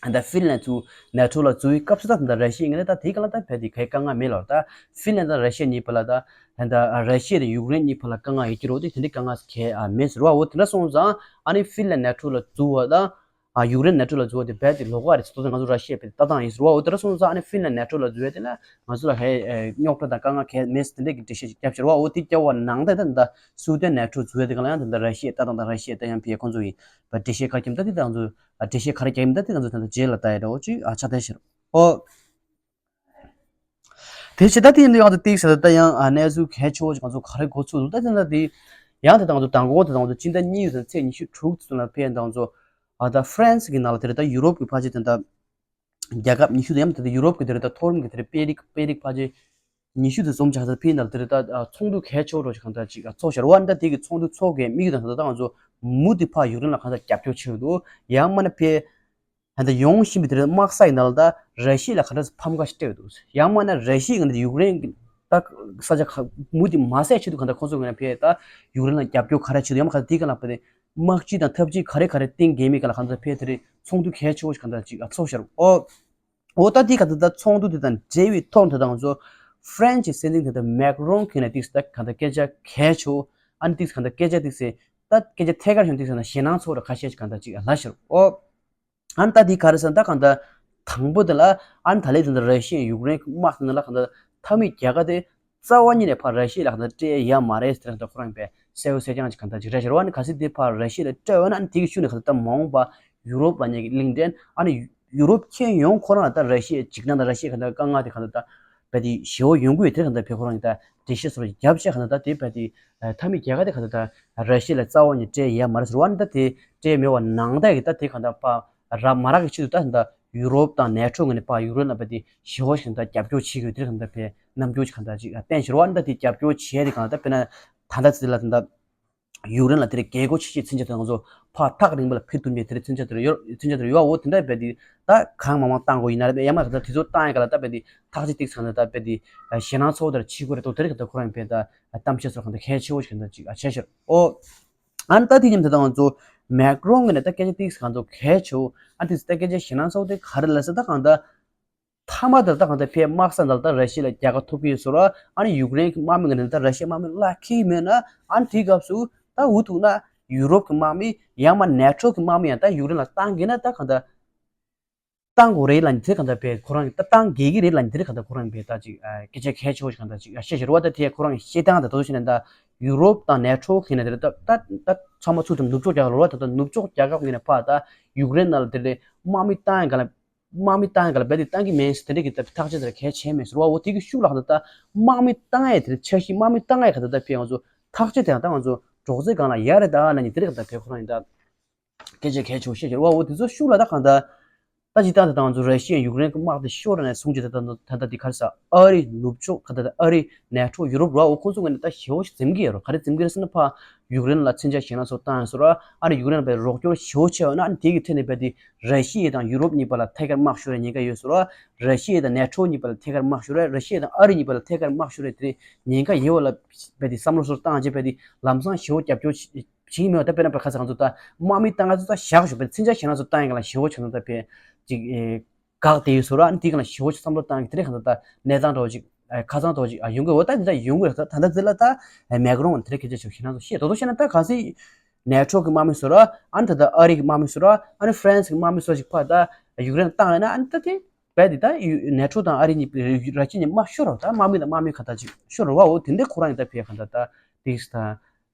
ད་ཧྥིན་ལན་ཚུར་ནེ་ཊོ་ལ་འཛུལ་བའི་སྐབས་སུ་ད་ད་ལྟ་ར་ཤི་ཡའི་ངོས་ནས་ད་དེ་ག་ལ་ད་ཕལ་དེ་གའི་དཀའ་ངལ་མེད་ལ། ད་ཧྥིན་ལན་ད་ར་ཤི་ཡ་གཉིས་བར་ལ་ད་ད་ད་ར་ཤི་ཡ་དང་ཡུཀ་རེན་གཉིས་བར་ལ་དཀའ་ངལ་ཡོད་ཀྱི་རེད། དེ་དེ་འདྲའི་དཀའ་ངལ་གང་ཡང་མེད་ཟེར་བ། འོ་དེ་འདྲ་སོང་ཙང་ཨ་ནི་ཧྥིན་ལན་ནེ་ཊོ་ལ་འཛུལ་བ་ད། ཨ་ཡུཀ་རེན་ནེ་ཊོ་ལ་འཛུལ་བ་དེ་རྦད་དེ་ལོགས་ཀ་རེད་ཟེར། ད་ང་ཚོ་ར་ཤི་ཡ་རྦད་དེ་ལྟ་སྟངས་ཡིན་ཟེར་བ། འོ་དེ་འདྲ་སོང་ཙང་ཨ་ནི་ཧྥིན་ལན་ནེ་ཊོ་ལ་འཛུལ་བ་དེ་ལ་ང་ཚོ་ལ་ཧེ་རྙོག་དྲ་དང་དཀའ་ངལ་གང་ཡང་མེད་ཟེར་དེ་འདྲའི་གི་འགྲེལ་བཤད་ཅིག་བརྒྱབ་ཤར་བ། འོ་དེ་བརྒྱབ་པ་ནང་ད་ད་ད་སུའུ་ཏན་ནེ་ཊོ་འཛུལ་བ་དེ་ག་ལ་ཡང་ད་ད་ར་ཤི་ཡའི་ལྟ་སྟངས་དང་ར་ཤི་ཡའི་ད་ཡང་ཕི་ཡ་ཁོང་ཚོ་ཡིན་པ་འགྲེལ་བཤད་ག་རྒྱབ་ད་དེ་ད་ང་ཚོ་འགྲེལ་བཤད་ག་རེ་རྒྱབ་ཡིན་ད་དེ་ང་ཚོ་ད་ད་རྗེས་ལ་ལྟ་ཡ་འདྲ་བོ་ཅིག་ཨ་ཆགས་བསྡད་ཤར། འོ། དེ་བྱས་ད་དེ་ཡིན་དུས་ཡང་དུ་ཏིག་ཟེར་ད་ཡང་ཨ་གནས་ཚུལ་གལ་ཆེ་བོ་ཞིག་ང་ཚོ་ག་རེ་འགོ་ཚུགས་འདུག་ད་དེ་འདྲ་དེ་ཡང་དེ་དང་ང་ཚོ་མདང་དགོང་དེ་དང་ང་ཚོ་སྤྱི་ཟླ་གཉིས་པའི་ཚེས་ཉི་ཤུ་དྲུག་ཚོ་ལ་ཕེབས་དང་ཚོ་ཨ་ད་ཧྥ་རན་སི་གི་ནང་ལ་དེ་རེད། ད་ཡུ་རོབ་ཀྱི་ཕལ་ཆེར་དེ་འདྲ་རྒྱལ་ཁབ་ཉི་ཤུ་དེ་ཡང་དེ་ཡུ་རོབ་ཀྱི་དེ་རེད། ད་མཐོ་རིམ་གྱི་དེ་རེད་དཔོན་རིགས་དཔོན་རིགས་ཕལ་ཆེར་ཉི་ཤུ་དེ་འཛོམས་ཆགས་ས་ཕེབས་ནང་ལ་དེ་རེད། ད་ཚོགས་འདུ་གལ་ཆེ་བོ་འདྲ་ཞིག་གང་ལྟར་ཅིག་ཚོགས་ཤར་བ། ད་དེ་གི་ཚོགས་འདུ་ཚོགས་དགོས་དམིགས་ཡུལ་དང་ད་ལྟ་ང་ཚོ་མུ་མཐུད་ཕར་ཡུཀ་རེན་ལ་གང་ལྟར་རྒྱབ་སྐྱོར་བྱེད་འདུག་ཡང་མིན་ན་ཕེ། ད་ལྟ་ཡོང་བཞིན་པའི་དེ་རིང་དམག་ས་ཡི་ནང་ལ་ད་ར་ཤི་ཡ་ལ་ག་འདྲ་ཕམ་ཁ་ཞིག་སྤྲད་འདུག་ཡང་མིན་ན་ར་ཤི་ཡའི་ངོས་ནས་ཡུཀ་རེན་གྱི་ད་ས་ཆ་ཁག་མུ་མཐུད་མ་བསད་ཆེད་དུ་ག་འདྲ་ཁོང་ཚོའི་ངོས་ནས་ཕེ་ད་ཡུཀ་རེན་ལ་རྒྱབ་སྐྱོར་ག་རེ་བྱེད་འདུག་ཡང་མིན་ན་ག་འདྲ་དེའི་སྒང་ལ་ཕེ་ནས་དམག་སྤྱི་དང་འཐབ་ཇུས་ག་རེ་ག་རེ་བཏིང་དགོས་མིན་སྒང་ལ་ག་འདྲ་ཕེ་དེ་རིང་ཚོགས་འདུ་གལ་ཆེ་བོ་ཞིག་ག་འདྲ་ཅིག་ཚོགས་ཤར། ཨོ། ཨོ་ད་དེ་ག་འདྲ་ད་ཚོགས་འདུ་དེ་དང་འབྲེལ་བའི་ཐོག་ནས་ད་ང་ཚོ་ཧྥ་རན་སི་གི་སྲིད་འཛིན་དེ་ད་མེག་རོན་གྱིས་ནས་ཏིག་ད་ག་འདྲ་སྐད་ཆ་གལ་ཆེ་བོ་ཨ་ནི་ཏིག་ག་འདྲ་སྐད་ཆ་ཏིག་ད་སྐད་ཆ་ཐད་ཀར་བྱུང་ཏིག་ན་ཞེད་སྣང་ཚོར་བ་ཁ་ཤས་ཅིག་ག་འདྲ་ཅིག་ལ་ཤར། ཨོ། ཨ་ནི་ད་དེ་ག་རེ་ཟེར་ན་ད་གང་ལྟར་དང་པོ་དེ་ལ་ཨ་ནི་ད་ལས་དེ་འདྲ་ར་ཤི་ཡ་ཡུཀ་རེན་དམག་དེ་འདྲ་ལ་གང་ལྟར་མཐའ་མའི་རྒྱལ་ཁ་དེ་རྩ་བ་ཉིད་ནས་ཕར་ར་ཤི་ཡ་ལ་གང་ལྟར་སྤྲད་ཡ་མ་རེད་ཟེར་ད་ཁོ་རང་པས་གསལ་བོ་གསལ་རྐྱང་ཅིག་གང་ལྟར་ཅིག་རེད་ཤག་རེད་བ། ཨ་ནི་གལ་སྲིད་དེ་ཕར་ར་ཤི་ཡ་ལ་སྤྲད་ཡོད་ན་ཨ་ནི་དེ་གི་ཤུགས་ནས་གང་ལྟར་ད་མ་འོངས་པ་ཡུ་རོབ་ལ་ཉེ་གི་གླིང་ཕྲན་ཨ་ནི་ཡུ་རོབ་ཁྱོན་ཡོངས་ཁོ་རང་ལ་ད་ར་ཤི་ཡའི་འཇིགས་སྣང་དང་ར་ཤི་ཡའི་གང་ལྟར་དཀའ་ངལ་དེ་གང་ལྟར་ད་རྦད་དེ་ཞེ་པོ་ཡོང་གི་ཡོད། དེ་གང་ལྟར་བས་ཁོ་རང་གི་ད་འགྲེལ་བཤད་སོགས་རྒྱབ་བྱས་གང་ལྟར་ད་དེ་རྦད་དེ་མཐའ་མའི་རྒྱལ་ཁ་དེ་གང་ལྟར་ད་ར་ཤི་ཡ་ལ་རྩ་བ་ནས་སྤྲད་ཡ་མ་རེད་ཟེར་བ། ཨ་ནི་ད་དེ་སྤྲད་མེད་པ་ནང་ད་གི་ད་དེ་གང་ལྟར་ཕར་རག་མ་རག་གི་ཆེད་དུ་ད་ད་ཡུ་རོབ་དང་ནེ་ཊོ་ངོས་ནས་ཕར་ཡུཀ་རེན་ལ་རྦད་དེ་ཞེ་པོ་ཞིག་ད་རྒྱབ་སྐྱོར་བྱེད་དགོས་དེ་གང་ལྟར་བས་རྣམ་འགྱུར་ཅིག་གང་ལྟར་ཅིག་བསྟན་ཤར་བ། ཨ་ནི་ད་དེ་རྒྱབ་སྐྱོར་བྱས་དེ་གང་ལྟར་དཔེར་ན་ད་ལྟ་ཚེ་ལ་ད་ད། ཡུཀ་རེན་ལ་དེ་རིང་རྒྱལ་སྒོ་ཕྱེ་ཆེད་མཚོན་ཆ་དེ་ང་ཚོ་ཕར་ཐག་རིང་པོ་ལ་ཕུད་ཐུབ་མཁན་དེ་རིང་མཚོན་ཆ་དེ་རིང་ཡོད། མཚོན་ཆ་དེ་རིང་ཡོད། འོ་དེ་འདྲ་བས་དེ་ད་གང་མང་མང་བཏང་དགོས་ཡིན་ན་རེད། ཡང་མ་ག་ད་དེ་ཚོ་བཏང་ཡ་ག་ལ་ད་བས་དེ་ཐག་གཅོད་ཏིག་ཙམ་ད་བས་དེ་ཞེད་སྣང་ཚ་བོ་དེར་ཕྱིན་དགོས་རེད་དོ། དེ་རིང་ག་ད་ཁོ་རང་བས་ད་གཏམ་བཤད་ཚོ་གང་ད་གལ་ཆེ་བོ་ཞིག་ག་ད་ཅིག་བྱས་ཤག་འོ། ཨ་ནི་ད་དེ་མཉམ་དུ་ད་ང་ཚོ་མེག་རོན་གྱི་ནས་ད་སྐད་ཆ་ཏིག་ཙམ་གང་ཚོ་གལ་ཆེ་བོ། ཨ་ནི་ད་སྐད་ཆ་ཞེད་སྣང་ཚ་བོ་དེ་ག་རེ་ལ་ཟེར་ད་གང་ད། མཐའ་མ་དེར་ད་གང་ལྟར་ཕའི་དམག་ས་འདི་ལ་ད་ར་ཤི་ཡ་ལ་རྒྱལ་ཁ་ཐོབ་ཀྱི་ཡོད་ཟེར་བ། ཨ་ནི་ཡུཀ་རེན་གྱི་དམག་མི་ངོས་ནས་ད་ར་ཤི་ཡའི་དམག་མི་བརླག་གི་མེད་ན། ཨ་ནི་དེའི་སྐབས་སུ་ད་འུ་ཐུག་ན་ཡུ་རོབ་ཀྱི་དམག་མི་ཡང་མ་ནེ་ཊོ་གི་དམག་མི་ཡང་ད་ཡུཀ་རེན་ལ་བཏང་གི་ན་ད་གང་ལྟར་བཏང་དགོས་རེད་ལབ་ནས་དེ་གང་ལྟར་བས་ཁོ་རང་གི་ད་བཏང་དགོས་ཀྱི་རེད་ལབ་ནས་དེ་གང་ལྟར་ཁོ་རང་བས་ད་ཅིག་སྐད་ཆ་གལ་ཆེ་བོ་ཞིག་གང་ལྟར་ཅིག་བཤད་བཞིན་རེད་བ། ད་དེ་ཁོ་རང་གི་བཤད་སྟངས་ད་དོ་ཞིག་ནས་ད་ཡུ་རོབ་དང་ནེ་ཊོ་གི་ནས་དེ་ད་ད་ཚང་མ་ཚུར་དུ་ནུབ་ཕྱོགས་རྒྱལ་ཁབ་རེད་བ། ད་ད་ནུབ་ཕྱོགས་རྒྱལ་ཁབ་ངོས་ནས་ཕར་ད་ཡུཀ་རེན་ནང་ལ་དེ་ལས་དམག་མི་བཏང་ཡ་ག་ལ། དམག་མི་བཏང་ཡ་ག་ལ་རྦད་དེ་བཏང་གི་མེད་ཟེར། དེ་འདྲ་གི་ད་ཐག་གཅོད་དེ་གལ་ཆེ་མེད་ཟེར་བ། འོ་དེ་གི་ཤུགས་ལ་ད་ལྟ་དམག་མི་བཏང་ཡ་དེ་འཆར་གཞི་དམག་མི་བཏང་ཡ་ག་ད་ལྟ་ཕའི་ང་ཚོ་ཐག་གཅོད་དེ་ཡང་ད་ང་ཚོ་གྲོགས་རྩེ་སྒང་ལ་ཡ་རེད་ད་ལ་ནི་དེ་འདྲ་གི་ད་ཕའི་ཁོ་རང་ཡིན་ད་སྐད་ཆ་གལ་ཆེ་བོ་བཤད་ཀྱི་རེད་བ། འོ་དེ་ཚོ་ཤུགས་ལ་ད་གང་ད་ད་ཅི་ད་ད་ང་ཚོ་ར་ཤི་ཡ་ཡུཀ་རེན་གི་དམག་དེ་ཤོར་ནས་བཟུང་གི་ད་ད་ད་ད་དེ་ག་རེ་ཟ་ཨ་རི་ནུབ་ཕྱོགས་ག་ད་ད་ཨ་རི་ནེ་ཊོ་ཡུ་རོབ་ར་འོ་ཁོང་ཚོ་ངོས་ནས་ད་ཞེ་བོ་ཞིག་འཛེམ་གི་ཡོད་རེད། ག་རེ་འཛེམ་གི་རེད་ཟེར་ན་ཕ་ཡུཀ་རེན་ལ་མཚོན་ཆ་ཞེད་སྣང་ཚོ་བཏང་ཡོད་ཟེར་བ། ཨ་ནི་ཡུཀ་རེན་ལ་རོགས་སྐྱོར་ཞེ་བོ་བྱས་ཡོད་ན་ཨ་ནི་དེ་གི་ཐད་ནས་རྦད་དེ། ར་ཤི་ཡ་དང་ཡུ་རོབ་གཉིས་བར་ལ་ཐད་ཀར་དམག་ཤོར་བའི་ཉེན་ཁ་ཡོད་ཟེར་བ། ར་ཤི་ཡ་དང་ནེ་ཊོ་གཉིས་བར་ལ་ཐད་ཀར་དམག་ཤོར་བ། ར་ཤི་ཡ་དང་ཨ་རི་གཉིས་བར་ལ་ཐད་ཀར་དམག་ཤོར་བའི་དེ་ཉེན་ཁ་ཡོད་པ་ལ་རྦད་དེ་བསམ་བློ་སོར་བཏང་བྱས་རྦད་དེ་ལམ་སང་ཞེ་བོ་རྒྱབ་སྐྱོར་བྱེད་ཀྱི་མེད་པ། ད་དཔེར་ན་བ་ཁ་ས་ང་ཚོ་ད་དམག་མི་བཏང་ང་ཚོ་ད་བཞག་ཞོག་བས་མཚོན་ཆ་ཞེད་སྣང་ཚོ་བཏང་ཡ་ག་ལ་ཞེ་བོ་བྱུང་ན་ད་བས་ཅིག་དགག་བསྡད་ཡོད་ཟེར་བ། ཨ་ནི་དེ་ག་ལ་ཞེ་བོ་བསམ་བློ་བཏང་གི་དེ་རིང་གང་ལྟར་ད་གནས་སྟངས་འདྲ་བོ་ཅིག་ཁ་སང་འདྲ་བོ་ཅིག་ཡོང་གི་འོ་ད་འདི་ད་ཡོང་གི་རེད། ད་ད་ལྟ་འདི་ལ་ད་མེག་རོན་དེ་རིང་སྐད་ཆ་ཞེ་བོ་ཞེད་སྣང་ཚོ་བཤད་དོ་དོ་བཤད་ན་ད་ག་སྲིད། ནེ་ཊོ་གི་དམག་མི་ཚོ་ར། ཨ་ནི་ད་ལྟ་ཨ་རི་གི་དམག་མི་ཚོ་ར། ཨ་ནི་ཧྥ་རན་སི་གི་དམག་མི་ཚོ་ཞིག་ཕར་ད་ཡུཀ་རེན་བཏང་ཡོད་ན། ཨ་ནི་ད་དེ་རྦད་དེ་ད་ཡུ་ནེ་ཊོ་དང་ཨ་རི་གཉིས་ར་ཤི་ཡ་གཉིས་དམག་ཤོར་རོ། ད་དམག་མི་དང་དམག་མི་ཁ་ཐག་ཅིག་ཤོར་རོ་བ། འོ་དེ་འདྲའི་ཁོ་རང་གི་ད་ཕའི་ག་ད་ད་དེ་ད་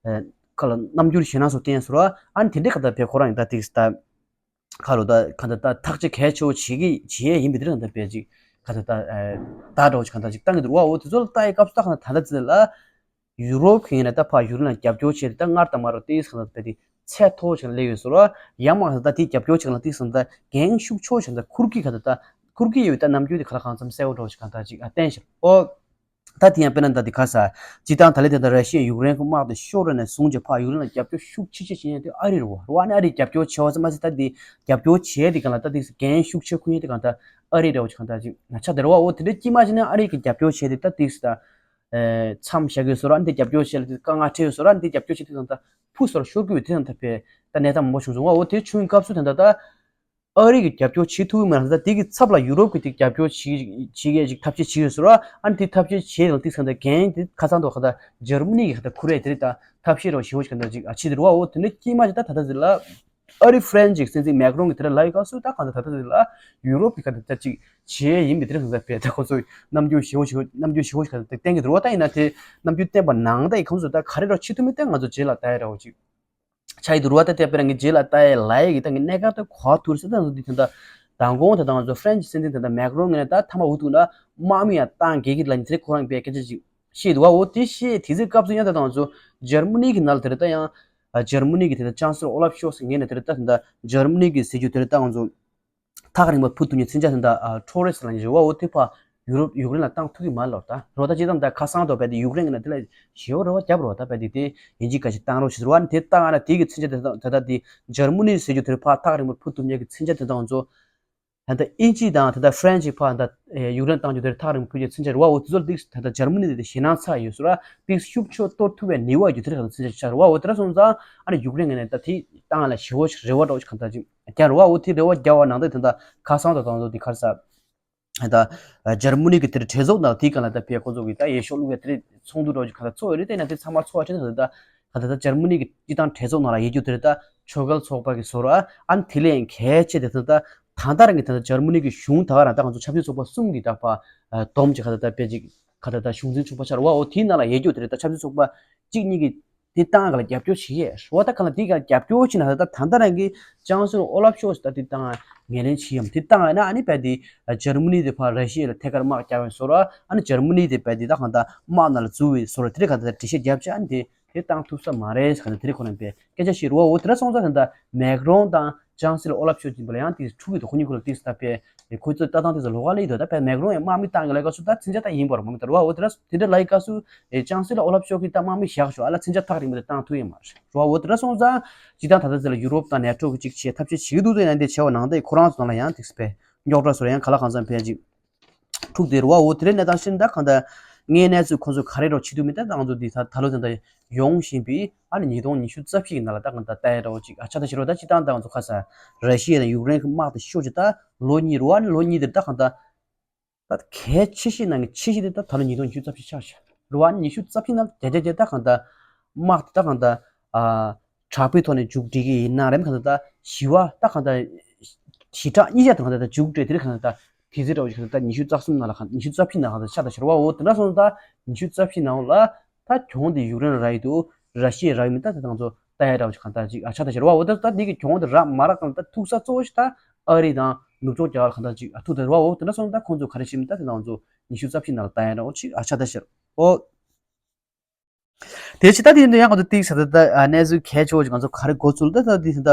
ཁ་ལ་རྣམ་འགྱུར་ཞེད་སྣང་ཚོ་བསྟན་ཟེར་བ། ཨ་ནི་དེ་འདྲའི་ག་ད་ཕའི་ཁོ་རང་གི་ད་དེ་ད་ཁ་ལོ་ད་ག་ད་ད་ཐག་གཅོད་གལ་ཆེ་བོ་བྱེད་ཀྱི་བྱེད་ཡས་ཡིན་པའི་དེ་རང་ད་ཕའི་ཅིག་ག་ད་ད་ད་འདྲ་བོ་ཅིག་ག་ད་ཅིག་བཏང་གི་འདུག་བ། འོ་དེ་ཚོ་ལ་ལྟ་ཡི་སྐབས་སུ་ད་ག་ད་ད་ད་ལ། ཡུ་རོབ་ཁེ་ནས་ད་ཕར་ཡུཀ་རེན་ལ་རྒྱབ་སྐྱོར་བྱས་ཏེ་ད་སྔར་དང་མ་རོ་ཏིས་ཁང་ད་དེ་ཚད་མཐོ་ཞིག་སླེབས་ཡོད་ཟེར་རོ། ཡང་མ་ད་དེ་རྒྱབ་སྐྱོར་བྱེད་ལ་ཏིས་ད་འགན་ཤུགས་ཆེ་ཞིག་ད་ཁུར་གི་ག་ད་ད་ཁུར་གི་ཡོད་ད་རྣམ་འགྱུར་དེ་ག་ལ་གང་འཚམ་གསལ་བོ་འགྲོ་ཞིག་ག་ད་ཅིག་ཨ་བསྟན་ཤག་འོ། ད་དེ་ཡང་དཔེར་ན་ད་དེ་ག་ས་ཅི་ད་ད་ལེ་དེ་ད་ར་ཤི་ཡ་ཡུཀ་རེན་གི་དམག་དེ་ཤོར་རེ་ནས་བཟུང་རྗེས་ཕར་ཡུཀ་རེན་ལ་རྒྱབ་སྐྱོར་ཤུགས་ཆེ་ཆེ་བྱེད་ཡས་དེ་ཨ་རི་རེད་བ། རེད་བ། ཨ་ནི་ཨ་རི་རྒྱབ་སྐྱོར་བྱེད་བ་ཙམ་མ་ཟད་ད་དེ་རྒྱབ་སྐྱོར་བྱེད་དེ་ག་ལ་ད་དེ་འགན་ཤུགས་ཆེ་ཁུར་ཡས་དེ་ག་ད་ཨ་རི་རེད་བ་ཞིག་ག་ད་ཅིག་ན་ཆ་དེ་རེད་བ། འོ་དེ་འདྲ་དཀྱིལ་མ་ཅིག་ནས་ཨ་རི་གི་རྒྱབ་སྐྱོར་བྱེད་དེ་ད་ཏིས་ད། མཚམས་བཞག་གི་ཡོད་ཟེར་ར། འདི་རྒྱབ་སྐྱོར་བྱེད་ལ་དེ་དཀའ་ངལ་འཕྲད་ཡོད་ཟེར་ར། འདི་རྒྱབ་སྐྱོར་བྱེད་དུས་ཙང་ད་ཕུ་ཟེར་ར་ཤོར་གི་ཡོད། དེ་ཙང་ད་ཕེ་ད་གནས་སྟངས་མང་པོ་བྱུང་སོང་བ། འོ་དེ་བྱུང་བའི་སྐབས་སུ་ད་ད་ད་ཨ་རི་གི་རྒྱབ་སྐྱོར་བྱེད་ཐུབ་ཀྱི་མ་རེད། ད་དེ་གི་ཚབ་ལ་ཡུ་རོབ་གི་དེ་རྒྱབ་སྐྱོར་བྱེད་བྱེད་ཡས་ཅིག་ཐབས་ཤེས་བྱེད་ཡོད་ཟེར་ར། ཨ་ནི་དེ་ཐབས་ཤེས་བྱེད་ཡོད་དེ་ཙང་ད་འགན་དེ་ཁ་སང་ཐོག་ཁ་ད་འཇར་མ་ནི་གི་ཁ་ད་ཁུར་ཡས་དེ་རེད། ད་ཐབས་ཤེས་ར་ཞེ་བོ་ཞིག་ག་ད་ཅིག་ཨ་བྱེད་དེ་རེད་བ། འོ་དེ་འདྲ་དཀྱིལ་མ་ཅིག་ད་ད་ད་ཟེར་ལ། ཨ་རི་ཧྥ་རན་ཅིག་སྲིད་འཛིན་མེག་རོན་གྱིས་དེ་འདྲ་ལབ་ཡོད་སྐབས་སུ་ད་གང་ལྟར་ད་ལྟ་དེ་ལ་ཡུ་རོབ་ཀྱི་ཁ་ཐུག་ད་ཅིག་བྱེད་ཡས་ཡིན་པའི་དེ་རིང་ད་ལྟ་བས་ད་ཁོ་ཚོས་རྣམ་འགྱུར་ཞེ་བོ་ཞེ་བོ་རྣམ་འགྱུར་ཞེ་བོ་ཞིག་ད་ལྟ་བསྟན་གྱི་འདུག་བ། ད་ཡིན་ན་དེ་རྣམ་འགྱུར་བསྟན་པ་ནང་ད་ཡི་ཁོང་ཚོས་ད་ག་རེ་རོགས་བྱེད་ཐུབ་མིན་ད་ང་ཚོ་རྗེས་ལ་ལྟ་ཡ་ར་བ་ཅིག་ཆགས་ཡི་འདུག་བ། ད་དེ་དཔེར་ན་ངས་རྗེས་ལ་ལྟ་ཡས་ལབ་ཡས་ཀྱི་ད་ངས་གནད་འགག་ད་གོ་བ་ཐུག་སྲིད། ད་ང་ཚོ་འདི་ད་ལྟ་མདང་དགོང་ད་ད་ང་ཚོ་ཧྥ་རན་ཅི་སྲིད་འཛིན་ད་ལྟ་མེག་རོན་ངས་ད་མཐའ་མ་འུ་ཐུག་ན་དམག་མི་ཡང་བཏང་གི་ལ་ཉི་ཚེ་ཁོ་རང་པའི་སྐད་ཆ་ཅིག་བཤད་འདུག་བ། འོ་དེ་བཤད་དེ་ཚོའི་སྐབས་སུ་ཡང་ད་ད་ང་ཚོ་འཇར་མ་ནི་གི་ནང་ལ་དེ་རེད། ད་ཡང་འཇར་མ་ནི་གི་དེ་ད་ཅང་སི་ལོ་ཨོ་ལབ་ཤོལ་ཚི་ངོས་ནས་དེ་རེད། ད་ད་འཇར་མ་ནི་གི་ཟེར་རྒྱུ་དེ་རེད། ད་ང་ཚོ་ཐག་རིང་པོ་ཕུ་ཐུབ་མཁན་མཚོན་ཆ་དེ་ད་ཊོ་རེ་སི་ལབ་མཁན་རེད་བ། འོ་དེ་ཕར་ཡུ་རོབ་ཡུཀ་རེན་ལ་བཏང་ཐུབ་ཀྱི་མ་རེད་ལོ། ད་རོ་ད་ཅི་ཙམ་ད་ཁ་སང་དོ་བས་དེ་ཡུཀ་རེན་གི་ནང་དེ་ལ་ཞེ་བོ་རེ་བ་རྒྱབ་རོ། ད་བས་དེ་དེ་ཡིན་གཅིག་ག་ཅིག་བཏང་རོགས་ཞེས་ཟེར་བ། ཨ་ནི་དེ་བཏང་ཨ་ན་དེ་གི་མཚོན་ཆ་དེ་ད་ད་ད་དེ་འཇར་མ་ནི་ཟེར་རྒྱུ་དེ་རེད། ཕར་ཐག་རིང་པོ་ཕུ་ཐུབ་མཁན་གི་མཚོན་ཆ་དེ་ད་ང་ཚོ་ད་ལྟ་དབྱིན་ཇི་དང་ད་ལྟ་ཧྥ་རན་ཅི་ཕར་ད་ཡུཀ་རེན་བཏང་རྒྱུ་དེར་ཐག་རིང་པོ་ཕུལ་རྒྱུ་མཚོན་ཆ་རེད་བ། འོ་དེ་ཚོར་ཏིག་ད་ལྟ་འཇར་མ་ནི་དེ་ཞེད་སྣང་ཚ་ཡོད་ཟེར་བ། ཏིག་ཤུགས་ཆེ་གཏོར་ཐུབ་པའི་ནུས་པ་ཡོད་དེ་རེད་ག་མཚོན་ཆ་ཆགས་རེད་བ། འོ་དེ་འདྲ་སོང་ཙང་ཨ་ནི་ཡུཀ་རེན་གི་ནས་ད་དེ་བཏང་ལ་ཞེ་བོ་ཞིག་རེ་བ་འདྲ་བོ་ཞིག་གང་ལྟར་ཅིག་རྒྱག་རེད་བ། འོ་དེ་རེ་བ་རྒྱག་པ་ནང་ད་དེ་ད་ཁ་སང་ད་དང་ཚོ་དེ་ག་རེ་ཟ། ད་འཇར་མ་ནི་གི་དེར་གྲོས་ཚོགས་ནང་དེའི་སྒང་ལ་ད་ཕེ་ཁོ་ཚོ་གི་ད་འོས་ཤོག་བླུགས་པའི་དེ་རིང་ཚོགས་འདུ་འདྲ་བོ་ཅིག་ག་ད་ཚོགས་ཡོད་རེད། དེ་ན་དེ་ཚང་མ་ཚོགས་ཡ་ཁྲིད་ད་ད་ག་ད་ད་འཇར་མ་ནི་གི་སྤྱི་བཏང་གྲོས་ཚོགས་ནང་ལ་ཡོད་རྒྱུ་དེ་རེད། ད་ཆོས་འགལ་ཚོགས་པ་གི་བཟོ་འདྲ་ཨ་ནི་དེ་ལས་ཡང་གལ་ཆེ་དེ་ད་ད་ད་ལྟ་རང་གི་ད་ད་འཇར་མ་ནི་གི་གཞུང་ད་ག་རང་ད་ང་ཚོ་ཆབ་སྲིད་ཚོགས་པ་གསུམ་གི་ད་ཕ་བསྡོམས་ཀྱི་ག་ད་ད་ཕེ་ཅིག་ག་ད་ད་གཞུང་འཛིན་ཚོགས་པ་ཆགས་རེད་བ། འོ་དེའི་ནང་ལ་ཡོད་རྒྱུ་དེ་རེད། ད་ཆབ་སྲིད་ཚོགས་པ་གཅིག་གཉིས་ཀྱི་དེ་བཏང་ག་ལ་རྒྱབ་སྐྱོར་བྱེད་ཡས་རེད་བ། ད་ག་ལ་དེ་ག་རྒྱབ་སྐྱོར་བྱེད་ན་ད་ད་ད་རང་གི་ཅང་སུན་ཨོ་ལབ་ཤོག་ད་དེ་བཏང་ངེས་ལེན་བྱེད་ཡམ་དེ་བཏང་ཡ་ན་ཨ་ནི་བས་དེ་འཇར་མ་ནི་དེ་ཕར་ར་ཤི་ཡ་ལ་ཐད་ཀར་དམག་རྒྱག་ཡོད་བཟོ་ར། ཨ་ནི་འཇར་མ་ནི་དེ་བས་དེ་ད་གང་ལྟར་དམག་ནང་ལ་འཛུལ་བའི་བཟོ་ར་དེ་རེད། ག་ད་ད་འགྲེལ་བཤད་རྒྱབ་བྱས་ཨ་ནི་དེ་དེ་བཏང་ཐུབ་ས་མ་རེད་ག་ད་དེ་རེད། ཁོ་རང་པས་སྐད་ཆ་བཤད་རེད་བ། འོ་དེ་འདྲ་སོང་ཙང་ད་ད་མེག་རོན་དང་ ཅང་སི་ལ་ཨོ་ལབ་ཤོག་ཅིག་པ་ལ་ཡང་དེ་འཁྲུག་གི་འདུག་ཁོ་གཉིས་ཁོ་ལ་དེ་ད་པས་ཁོ་ཚོས་ལྟ་སྟངས་དེ་ཚོ་ལོགས་ཀ་ལ་ཡིན་འདུག་ད་པས་མེག་རོང་ཡང་དམག་མི་བཏང་གི་ལ་ག་སུ་ད་ཚིན་ཆ་ད་ཡིན་པར་མ་མི་ད་རུ་བ་འོ་དེ་ར་དེ་འདྲ་ལ་ཡི་ག་སུ་ཅང་སི་ལ་ཨོ་ལབ་ཤོག་གི་ད་དམག་མི་བཞག་ཤོག་ཨ་ལ་ཚིན་ཆ་ཐག་རིང་པོ་དེ་བཏང་ཐུབ་ཡོད་མ་རེད་རུ་བ་འོ་དེ་ར་སོང་ཙང་ཅི་ད་ད་ད་ཚེ་ལ་ཡུ་རོབ་དང་ནེ་ཊོ་གི་ཅིག་བྱས་ཐབས་ཤེས་བྱེད་ཀྱི་འདུག་ཟེར་ན་དེ་བྱས་པ་ནང་ད་ཁོ་རང་ཚོ་ནང་ལ་ཡང་དེ་པས་རྙོག་དྲ་བཟོ་ར་ཡང་ག་ལ་གང་འཚམ་པས་ཅིག་ཐུག་དེ་རུ་བ་འོ་དེ་རེད་ནས་དང་ཤིན་ད་གང་ད་ངའི་གནས་ཚུལ་ཁོ་ཚོ་ག་རེ་རོ་བྱེད་དུ་མི་ད་ང་ཚོ་འདི་ད་ད་ལོ་དེ་འདྲ་ཡོང་བཞིན་པའི་ཨ་ནི་ཉིས་སྟོང་ཉི་ཤུ་རྩ་བཞི་གི་ནང་ལ་ད་གང་ད་ལྟ་ཡ་འདྲ་བོ་ཅིག་ཨ་ཆ་ད་ཤི་རོ་ད་ཅི་ད་ད་ང་ཚོ་ཁ་ས་ར་ཤི་ཡ་དང་ཡུཀ་རེན་གི་དམག་དེ་ཤོག་ཅིག་ད་ལོ་གཉིས་རུ་བ་ཨ་ནི་ལོ་གཉིས་དེ་ད་གང་ད་ད་གལ་ཆེ་ཤོས་ནང་གི་ཆེ་ཤོས་དེ་ད་ད་ལོ་ཉིས་སྟོང་ཉི་ཤུ་རྩ་བཞི་ཆགས་ཤག་རུ་བ་ཨ་ནི་ཉི་ཤུ་རྩ་བཞི་ནང་དེ་དེ་དེ་ད་གང་ད་དམག་དེ་ད་གང་ད་ཨ། དྲག་པོའི་ཐོག་ནས་མཇུག་སྒྲིལ་གྱི་ཡིན་ན་རེམ་གང་ལྟར་ད་ཞི་བ་ད་གང་ལྟར་ཞི་དྲག་གཉིས་ཆ་དང་གང་ལྟར་ད་མཇུག་སྒྲིལ་དེ་རིང་གང་ལྟར་ད་དེ་ཚེ་འདྲ་བོ་ཞིག་གང་ལྟར་ད་ཉི་ཤུ་རྩ་གསུམ་ནང་ལ་གང་ཉི་ཤུ་རྩ་བཞི་ནང་གང་ལྟར་ཆགས་ད་ཤར་བ་འོ་དེ་འདྲ་སོང་ད་ཉི་ཤུ་རྩ་བཞི་ནང་ལ་ད་གྱོང་དེ་ཡུཀ་རེན་རག་ཡི་འདུག་ར་ཤི་ཡ་རག་ཡི་མིན་ད་དེ་དང་ཚོ་ལྟ་ཡ་འདྲ་བོ་ཞིག་གང་ལྟར་ཅིག་ཨ་ཆགས་ད་ཤར་བ་འོ་ད་ད་འདི་གི་གྱོང་དེ་རག་མ་རག་གང་ལྟར་ཐུག་ས་གཙོ་བོ་ཞིག་ད་ཨ་རི་དང་ནུབ་ཕྱོགས་རྒྱ་གར་གང་ལྟར་ཅིག་ཨ་ཐུག་ད་ཤར་བ་འོ་དེ་འདྲ་སོང་ད་ཁོང་ཚོ་ག་རེ་བྱེད་མིན་ད་དེ་དང་ཚོ་ཉི་ཤུ་རྩ་བཞི་ནང་ལ་ལྟ་ཡ་འདྲ་བོ་ཞིག་ཨ་ཆགས་ད་ཤར་འོ། དེ་ཕྱི་ད་དེ་ཡིན་དུས་ཡང་ང་ཚོ་ཏིག་ས་ད་ད་གནས་ཚུལ་གལ་ཆེ་བོ་ཅིག་ང་ཚོ་ག་རེ་འགོ་ཚུགས་ད་ད་དེ་ད་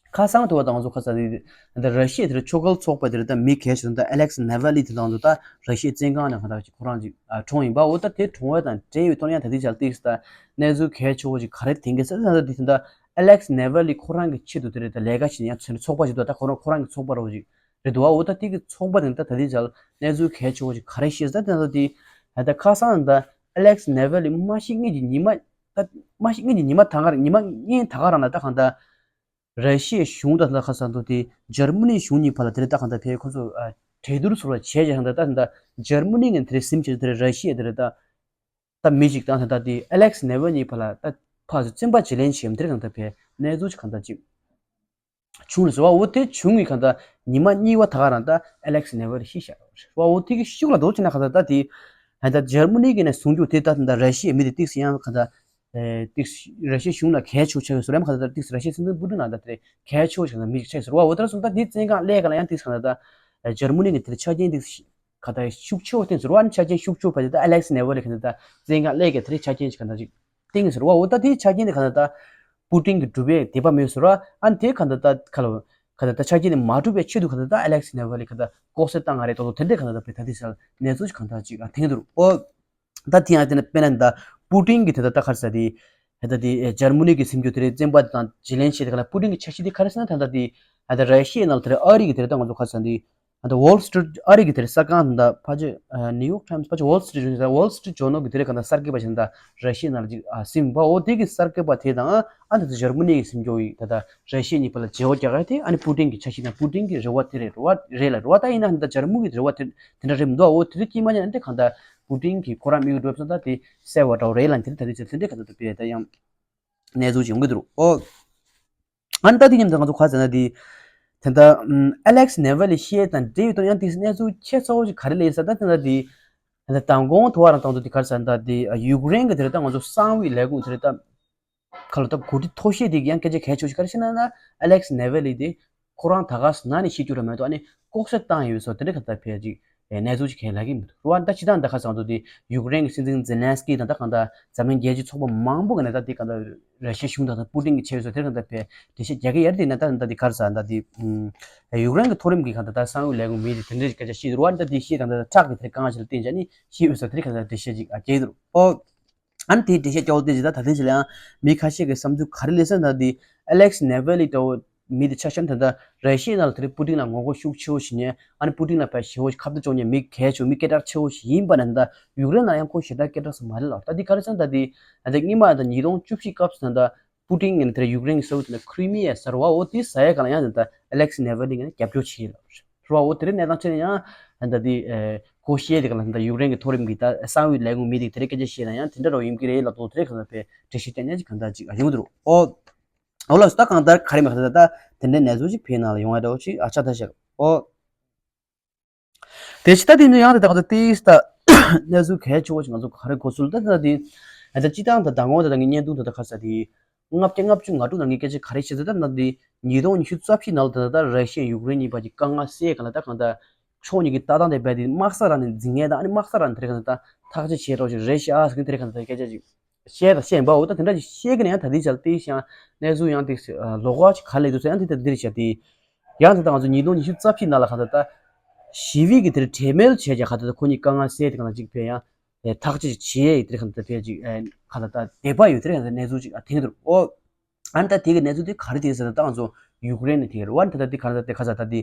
ཁ་སང་དུ་བ་ད་ང་ཚོ་ཁ་ས་དེ་ད་ར་ཤི་ཡ་དེ་ཕྱོགས་འགལ་ཚོགས་པ་དེ་ད་མི་གལ་ཆེ་ད་ཨ་ལེག་སི་ནེ་ཝ་ལི་དེ་དང་དུ་ད་ར་ཤི་ཡའི་བཙོན་ཁང་ནས་ཁ་ད་ཅིག་ཁོ་རང་ཅིག་གྲོངས་ཡིན་པ་འོ་ད་དེ་གྲོངས་བ་དང་འབྲེལ་བའི་ཐོག་ཡང་ད་དེ་ཅག་ཏིག་ས་ད་གནས་ཚུལ་གལ་ཆེ་བོ་ཅིག་ག་རེ་དེང་གི་ས་ད་ད་དེ་ད་ཨ་ལེག་སི་ནེ་ཝ་ལི་ཁོ་རང་གི་ཆེད་དུ་དེ་རེད་ད་ལས་ཀ་བྱེད་ཡང་ཚོགས་པ་ཅིག་ད་ད་ཁོ་རང་ཁོ་རང་གི་ཚོགས་པ་རོ་ཅིག་རེད་འདུག་བ། འོ་ད་དེ་གི་ཚོགས་པ་དེ་ད་ད་དེ་ཅག་གནས་ཚུལ་གལ་ཆེ་བོ་ཅིག་ག་རེ་ཤེས་ད་དེ་ད་དེ་ད་ཁ་སང་ད་ཨ་ལེག་སི་ནེ་ཝ་ལི་མ་ཤི་སྔོན་གྱི་ཉི་མ་ད་མ་ཤི་སྔོན་གྱི་ཉི་མ་ད་ག་རང་ཉི་མ་སྔོན་ད་ག་རང་ལ་ད་གང་ད་ར་ཤི་ཡའི་གཞུང་དང་ད་ཁ་སང་དུ་དེ་འཇར་མ་ནི་གཞུང་གཉིས་བར་ལ་དེ་རེད་ད་གང་ད་ཕེ་ཁོ་ཚོ་གྲོས་བསྡུར་ཚོར་བ་བྱས་ཀྱང་ད་ད་ད་འཇར་མ་ནི་ངན་དེ་རེད་སིམ་བྱས་དེ་རེད་ར་ཤི་ཡ་དེ་རེད་ད་ད་མི་ཅིག་དང་ད་ད་དེ་ཨ་ལེག་སི་ནེ་ཝ་ལི་བར་ལ་ད་ཕ་ཚོ་བཙན་པ་བརྗེ་ལེན་བྱེད་མི་དེ་རེད་གང་ད་ཕེ་གནས་ཚུལ་ཅིག་གང་ད་ཅིག་བྱུང་རེད་ཟེར་བ་འོ་དེ་བྱུང་བའི་གང་ལྟར་ཉི་མ་གཉིས་པ་ད་ག་རང་ད་ཨ་ལེག་སི་ནེ་ཝ་ལི་ཤི་བཞག་རེད་བ། འོ་དེ་གི་ཤུགས་ལ་འདོགས་བྱས་ན་གང་ལྟར་ད་དེ་ད་འཇར་མ་ནི་གི་ནས་བཟུང་རྒྱུ་དེ་ད་ད་ར་ཤི་ཡའི་མི་དེ་ཏིག་སེ་ཡང་གང་ལྟར་ཏིག་སེ་ར་ཤི་ཡའི་གཞུང་ལ་གལ་ཆེ་བོ་ཆགས་ཡོད་ཟེར་བ་གང་ལྟར་ཏིག་སེ་ར་ཤི་ཡའི་སྲིད་འཛིན་པུ་ཏིན་ལ་ད་དེ་གལ་ཆེ་བོ་ཞིག་ལ་མི་ཞིག་ཆགས་ཡོད་ཟེར་བ། འོ་དེ་ལ་སོང་ད་དེ་བཙོན་ཁང་ལས་ག་ལ་ཡང་ཏིག་སེ་གང་ལྟར་ད་འཇར་མ་ནི་གི་དེ་ཆ་རྐྱེན་ཏིག་སེ་གང་ལྟར་ཤུགས་ཆེ་བོ་བསྟན་ཟེར་བ། ཨ་ནི་ཆ་རྐྱེན་ཤུགས་ཆེ་བོ་བ་དེ་ད་ཨ་ལེག་སི་ནེ་ཝ་ལི་གང་ལྟར་ད་བཙོན་ཁང་ལས་ག་དེ་ཆ་རྐྱེན་ཞིག་གང་ལྟར་ཅིག་བསྟན་གྱི་ཟེར་བ། འོ་ད་དེའི་ཆ་རྐྱེན་དེ་གང་ལྟར་ད་པུ་ཏིན་གྱི་སྒྲུབ་པའི་དད་པ་མེད་ཟེར་བ། ཨ་ནི་དེ་གང་ལྟར་ད་ག་ལ་གང་ལྟར་ད་ཆ་རྐྱེན་དེ་མ་གྲུབ་པའི་ཆེད་དུ་གང་ལྟར་ད་ཨ་ལེག་སི་ནེ་ཝ་ལི་གང་ལྟར་ལྐོག་གསོད་བཏང་ང་རེད་དོ་དོ་དེ་འདྲའི་གང་ལྟར་ད་བེ་ད་དེ་ཟེར་གནས་ཚུལ་ཞིག་གང་ལྟར་ཅིག་ཨ་ཐེངས་འདུག་འོ་ད་དེ་ཡང་དེ་ནས་དཔེར་ན་ད་པུ་ཏིན་གྱི་དེ་ད་ད་ག་རེ་ཟེར་དེ་ད་ད་དེ་འཇར་མ་ནི་གི་སེམས་རྒྱུད་དེ་རེད་བཙོན་པ་དེ་དང་བརྗེ་ལེན་བྱས་དེ་ག་ལ་པུ་ཏིན་གྱི་འཆར་གཞི་དེ་ག་རེ་ཟེར་ན་ད་ད་དེ་ད་ད་ར་ཤི་ཡའི་ནང་ལ་དེ་རེད་ཨ་རི་གི་དེ་རེད་ད་ང་ཚོ་ག་རེ་ཟེར་དེ། ད་ཝོལ་སི་ཊི་རིཊ་ཨ་རི་གི་དེར་གསར་ཁང་ད་ཕལ་ཆེར་ནིའུ་ཡོག་ཊའིམ་སི་ཕལ་ཆེར་ཝོལ་སི་ཊི་རིཊ་ཇོར་ནལ་གི་དེར་གང་ལྟར་གསར་འགོད་པ་ཞིག་ད་ར་ཤི་ཡའི་ནང་ལ་ཅིག་ཨ་སིམ་པ་འོ་དེ་གི་གསར་འགོད་པ་དེ་དང་ཨ་ད་ད་འཇར་མ་ནི་གི་སེམས་སྐྱོ་ཡི་ད་ད་ར་ཤི་ཡ་གཉིས་བར་ལ་བརྗེ་བོ་རྒྱག་ཡ་དེ་ཨ་ནི་པུ་ཏིན་གི་འཆར་གཞི་དང་པུ་ཏིན་གི་རེ་བ་དེ་རེད་རེད་བ་རེད་ལ་རེད་བ། ད་ཡིན་ན་ད་འཇར་མུ་གི་རེ་བ་དེ་དེ་འདྲ་རེད་མི་འདུག་འོ་དེ་དེ་དཀྱིལ་མ་ཉན་དེ་གང་ལྟར་པུ་ཏིན་གི་ཁོ་རང་མིག་འགྲོ་ས་ད་དེ་གསལ་བ་འདྲ་བོ་རེད་ལ་དེ་ད་དེ་ཚེ་དེ་འདྲ་གང་ལྟར་དེ་པས་ད་ཡང་གནས་ཚུལ་ཅིག་ཡོང་གི་འདུག་འོ། ཨ་ནི་ད་དེ་མཉམ་དུ་ང་ཚོ་ག་ཟེར་ན་དེ། དེ་འདྲ་ཨམ་ཨ་ལེག་སི་ནེ་ཝ་ལི་ཤི་ཡས་དང་འབྲེལ་བའི་ཐོག་ཡང་དེ་གནས་ཚུལ་ཁྱད་མཚར་བོ་ཞིག་ག་རེ་སླེབས་ས་ད་དེ་འདྲ་དེ། དེ་འདྲ་མདང་དགོང་དུ་བ་རང་དང་དུ་དེ་ག་རེ་ཟེར་ན་ད་དེ་ཡུཀ་རེན་གི་དེ་རེད་ད་ང་ཚོ་གསང་བའི་ལས་ཁུངས་དེ་རེད་ད། ག་ལ་ད་གོ་སྒྲིག་མཐོ་ཤོས་དེ་ཡང་སྐད་ཆ་གལ་ཆེ་ཤོས་ག་རེ་ཟེར་ན་ན་ཨ་ལེག་སི་ནེ་ཝ་ལི་དེ། ཁོ་རང་ད་ག་ཟེར་ན་ནི་ཤེས་རྒྱུ་ར་མེད་དོ། ཨ་ནི་ལྐོག་གསོད་བཏང་ཡོད་སོ་དེ་འདྲ་ག་ད་ཕལ་ཅིག་གནས་ཚུལ་ཅིག་གལ་ལ་གི་མི་འདུག་རུ་བ་ད་ཅི་དང་ད་ག་ཟེར་དུ་དེ་ཡུཀ་རེན་གི་སྲིད་འཛིན་ཛེ་ལན་སི་ཀི་དང་ད་གང་ད་འཛམ་གླིང་རྒྱལ་སྤྱི་ཚོགས་པ་མང་པོ་གི་ནས་ད་དེ་གང་ད་ར་ཤི་ཡ་གཞུང་དང་ད་པུ་ཏིན་གི་ཆེ་བས་སོ་དེ་གང་ད་ཕལ་འགྲེལ་བཤད་རྒྱག་གི་ཡར་དེ་ན་ད་ད་དེ་ག་རེ་ཟེར་ད་དེ་ཡུཀ་རེན་གི་མཐོ་རིམ་གི་གང་ད་ད་གསང་བའི་ལས་ཁུངས་མི་དེ་དེ་འདྲ་ཅིག་སྐད་ཆ་བཤད་རུ་བ་ད་དེ་བཤད་དང་ད་ད་ཁྲག་གི་དེ་གང་ཞིག་ལ་བརྟེན་བྱ་ནི་ཤེས་བས་སོ་དེ་གང་ད་འགྲེལ་བཤད་ཅིག་ཨ་རྒྱག་གི་འདུག་ཨོ། ཨ་ནི་དེའི་འགྲེལ་བཤད་སྐྱོ་བོ་དེ་ཇི་ལྟར་ད་ལྟའི་ཆ་ལ་ཡང་མི་ཁ་ཤས་ཀྱི་བསམ་ཚུལ་ག་རེ་སླེབས་ཟེར་ན་དེ་ཨ་ལེག་སི་ནེ་ཝེ་ལི་འདྲ་བོ་མི་དེ་ཆ་བཞག་ན་ད་ལྟ་ར་ཤི་ཡའི་ནང་ལ་དེ་རིང་པུ་ཏིན་ལ་ངོ་རྒོལ་ཤུགས་ཆེ་བོ་ཞིག་ནས་ཨ་ནི་པུ་ཏིན་ལ་ཕར་ཞེ་བོ་ཞིག་ཁ་གཏད་གཅོག་མཁན་མི་གལ་ཆེ་བོ་མི་སྐད་གྲགས་ཆེ་བོ་ཞིག་ཡིན་པ་ན་ད་ལྟ་ཡུཀ་རེན་ནང་ཡང་ཁོ་ཞེ་དྲག་སྐད་གྲགས་སུ་མ་རེད་ལ། ད་འདི་ག་རེ་ཟེར་ན་ད་དེ་ད་ལྟ་སྔོན་མ་ད་ཉིས་སྟོང་བཅུ་བཞི་སྐབས་སུ་ད་ལྟ་པུ་ཏིན་ངོས་ནས་དེ་རིང་ཡུཀ་རེན་གྱི་ས་ཁུལ་དེ་ལ་ཁི་རི་མི་ཡ་ཟེར་བ་འོ་དེ་ཟ་ཡ་ག་ལ་ཡང་ད་ལྟ་ཨ་ལེག་སི་ནེ་ཝེ་ལི་ངོས་ནས་རྒྱབ་སྐྱོར་བྱེད་ཀྱི་ལ་རེད། རེད་བ། འོ་དེ་རིང་གནས་སྟངས་ཆ་ནས་ཡང་ད་འདི་ཨེ་སྒོ་ཕྱེ་དེ་ག་ལ་ད་ཡུཀ་རེན་གྱི་མཐོ་རིམ་གྱི་ད་གསང་བའི་ལས་ཁུངས་མི་དེ་དེ་རིང་སྐད་ཆ་བཤད་ན་ཡང་དེ་འདྲ་རོ་ཡིན་གྱི་རེད་ལབ་དོ། དེ་རིང་གང་ལྟར་པའི་འགྲེལ་བཤད་རྒྱག་མཁན་ཅིག་གང་ལྟར་ཅིག་ཡོང་གི་འདུག་འོ། འོ་ལགས་སོ། ད་གང་ལྟར་ག་རེ་མ་ག་ད་ད་དེ་འདྲའི་གནས་ཚུལ་ཅིག་བོད་ནང་ལ་ཡོང་ཡ་འདྲ་བོ་ཅིག་ཨ་ཆ་ད་ཤག་འོ། དེ་ཕྱི་ད་དེ་ནི་ཡང་དེ་ད་གང་ལྟར་ཏིས་ད་གནས་ཚུལ་གལ་ཆེ་བོ་ཅིག་ང་ཚོ་ག་རེ་གོ་ཚུལ་ད་ད་དེ་ཨ་ད་སྤྱི་བཏང་ད་མདང་དགོང་ད་ད་ངའི་བརྙན་ཐུང་ད་ད་ཁ་ས་དེ། ལྔ་བརྒྱ་ལྔ་བཅུ་ང་དྲུག་ནང་གི་སྐད་ཆ་ག་རེ་བཤད་ཚོད་ལྟར་ན་འདི་ཉིས་སྟོང་ཉི་ཤུ་རྩ་བཞི་ནང་ལ་ད་ལྟ་ར་ཤི་ཡ་ཡུཀ་རེན་གཉིས་བར་གྱི་དཀའ་ངལ་སེལ་ག་ལ་ད་གང་ལྟར་ཕྱོགས་གཉིས་ཀྱི་ལྟ་སྟངས་དེ་རྦད་དེ་དམག་ས་རང་ནས་འཛིང་ངེས་དང་ཨ་ནི་དམག་ས་རང་ནས་དེ་རེད་གང་ལྟར་ཐག་གཅོད་བྱེད་རོགས་ཞིག་རེད་ཤག་ཟེར་གི་དེ་རེད་གང་ལྟར་སྐད་ཆ་ཅིག་ བཤད་དང་བཤད་ཡིན་པའོ། ད་དེ་འདྲ་ཞིག་བཤད་ཀྱི་ན་ཡང་ད་དེ་ཅག་དེ་ཡང་གནས་ཚུལ་ཡང་དེ་ལོགས་ཀ་ཅིག་ག་ལས་འདུག་ཟེར་ཡང་དེ་ད་འདིར་བཤད་དེ། ཡང་དེ་ད་ང་ཚོ་ཉིས་སྟོང་ཉི་ཤུ་རྩ་བཞི་ནང་ལ་གང་ལྟར་ད་ཞི་བའི་གི་དེར་གྲོས་མོལ་བྱས་ཀྱང་གང་ལྟར་ད་ཁོ་གཉིས་དཀའ་ངལ་སེལ་དེ་གང་ལྟར་ཅིག་ཕན་ཡང་ཐག་གཅོད་བྱེད་ཡས་དེར་གང་ལྟར་ཕན་ཅིག་གང་ལྟར་ད་དད་པ་ཡོད་དེར་གང་ལྟར་གནས་ཚུལ་ཅིག་ཐེངས་དུ་ཨོ། ཨ་ནི་ད་དེ་གི་གནས་ཚུལ་དེ་ག་རེ་དེ་ཟེར་ན་ད་ང་ཚོ་ཡུཀ་རེན་ནས་དེ་རུ་ཨ་ནི་ད་ལྟ་དེ་ག་རེ་ད་དེ་ཁ་ས་ད་དེ་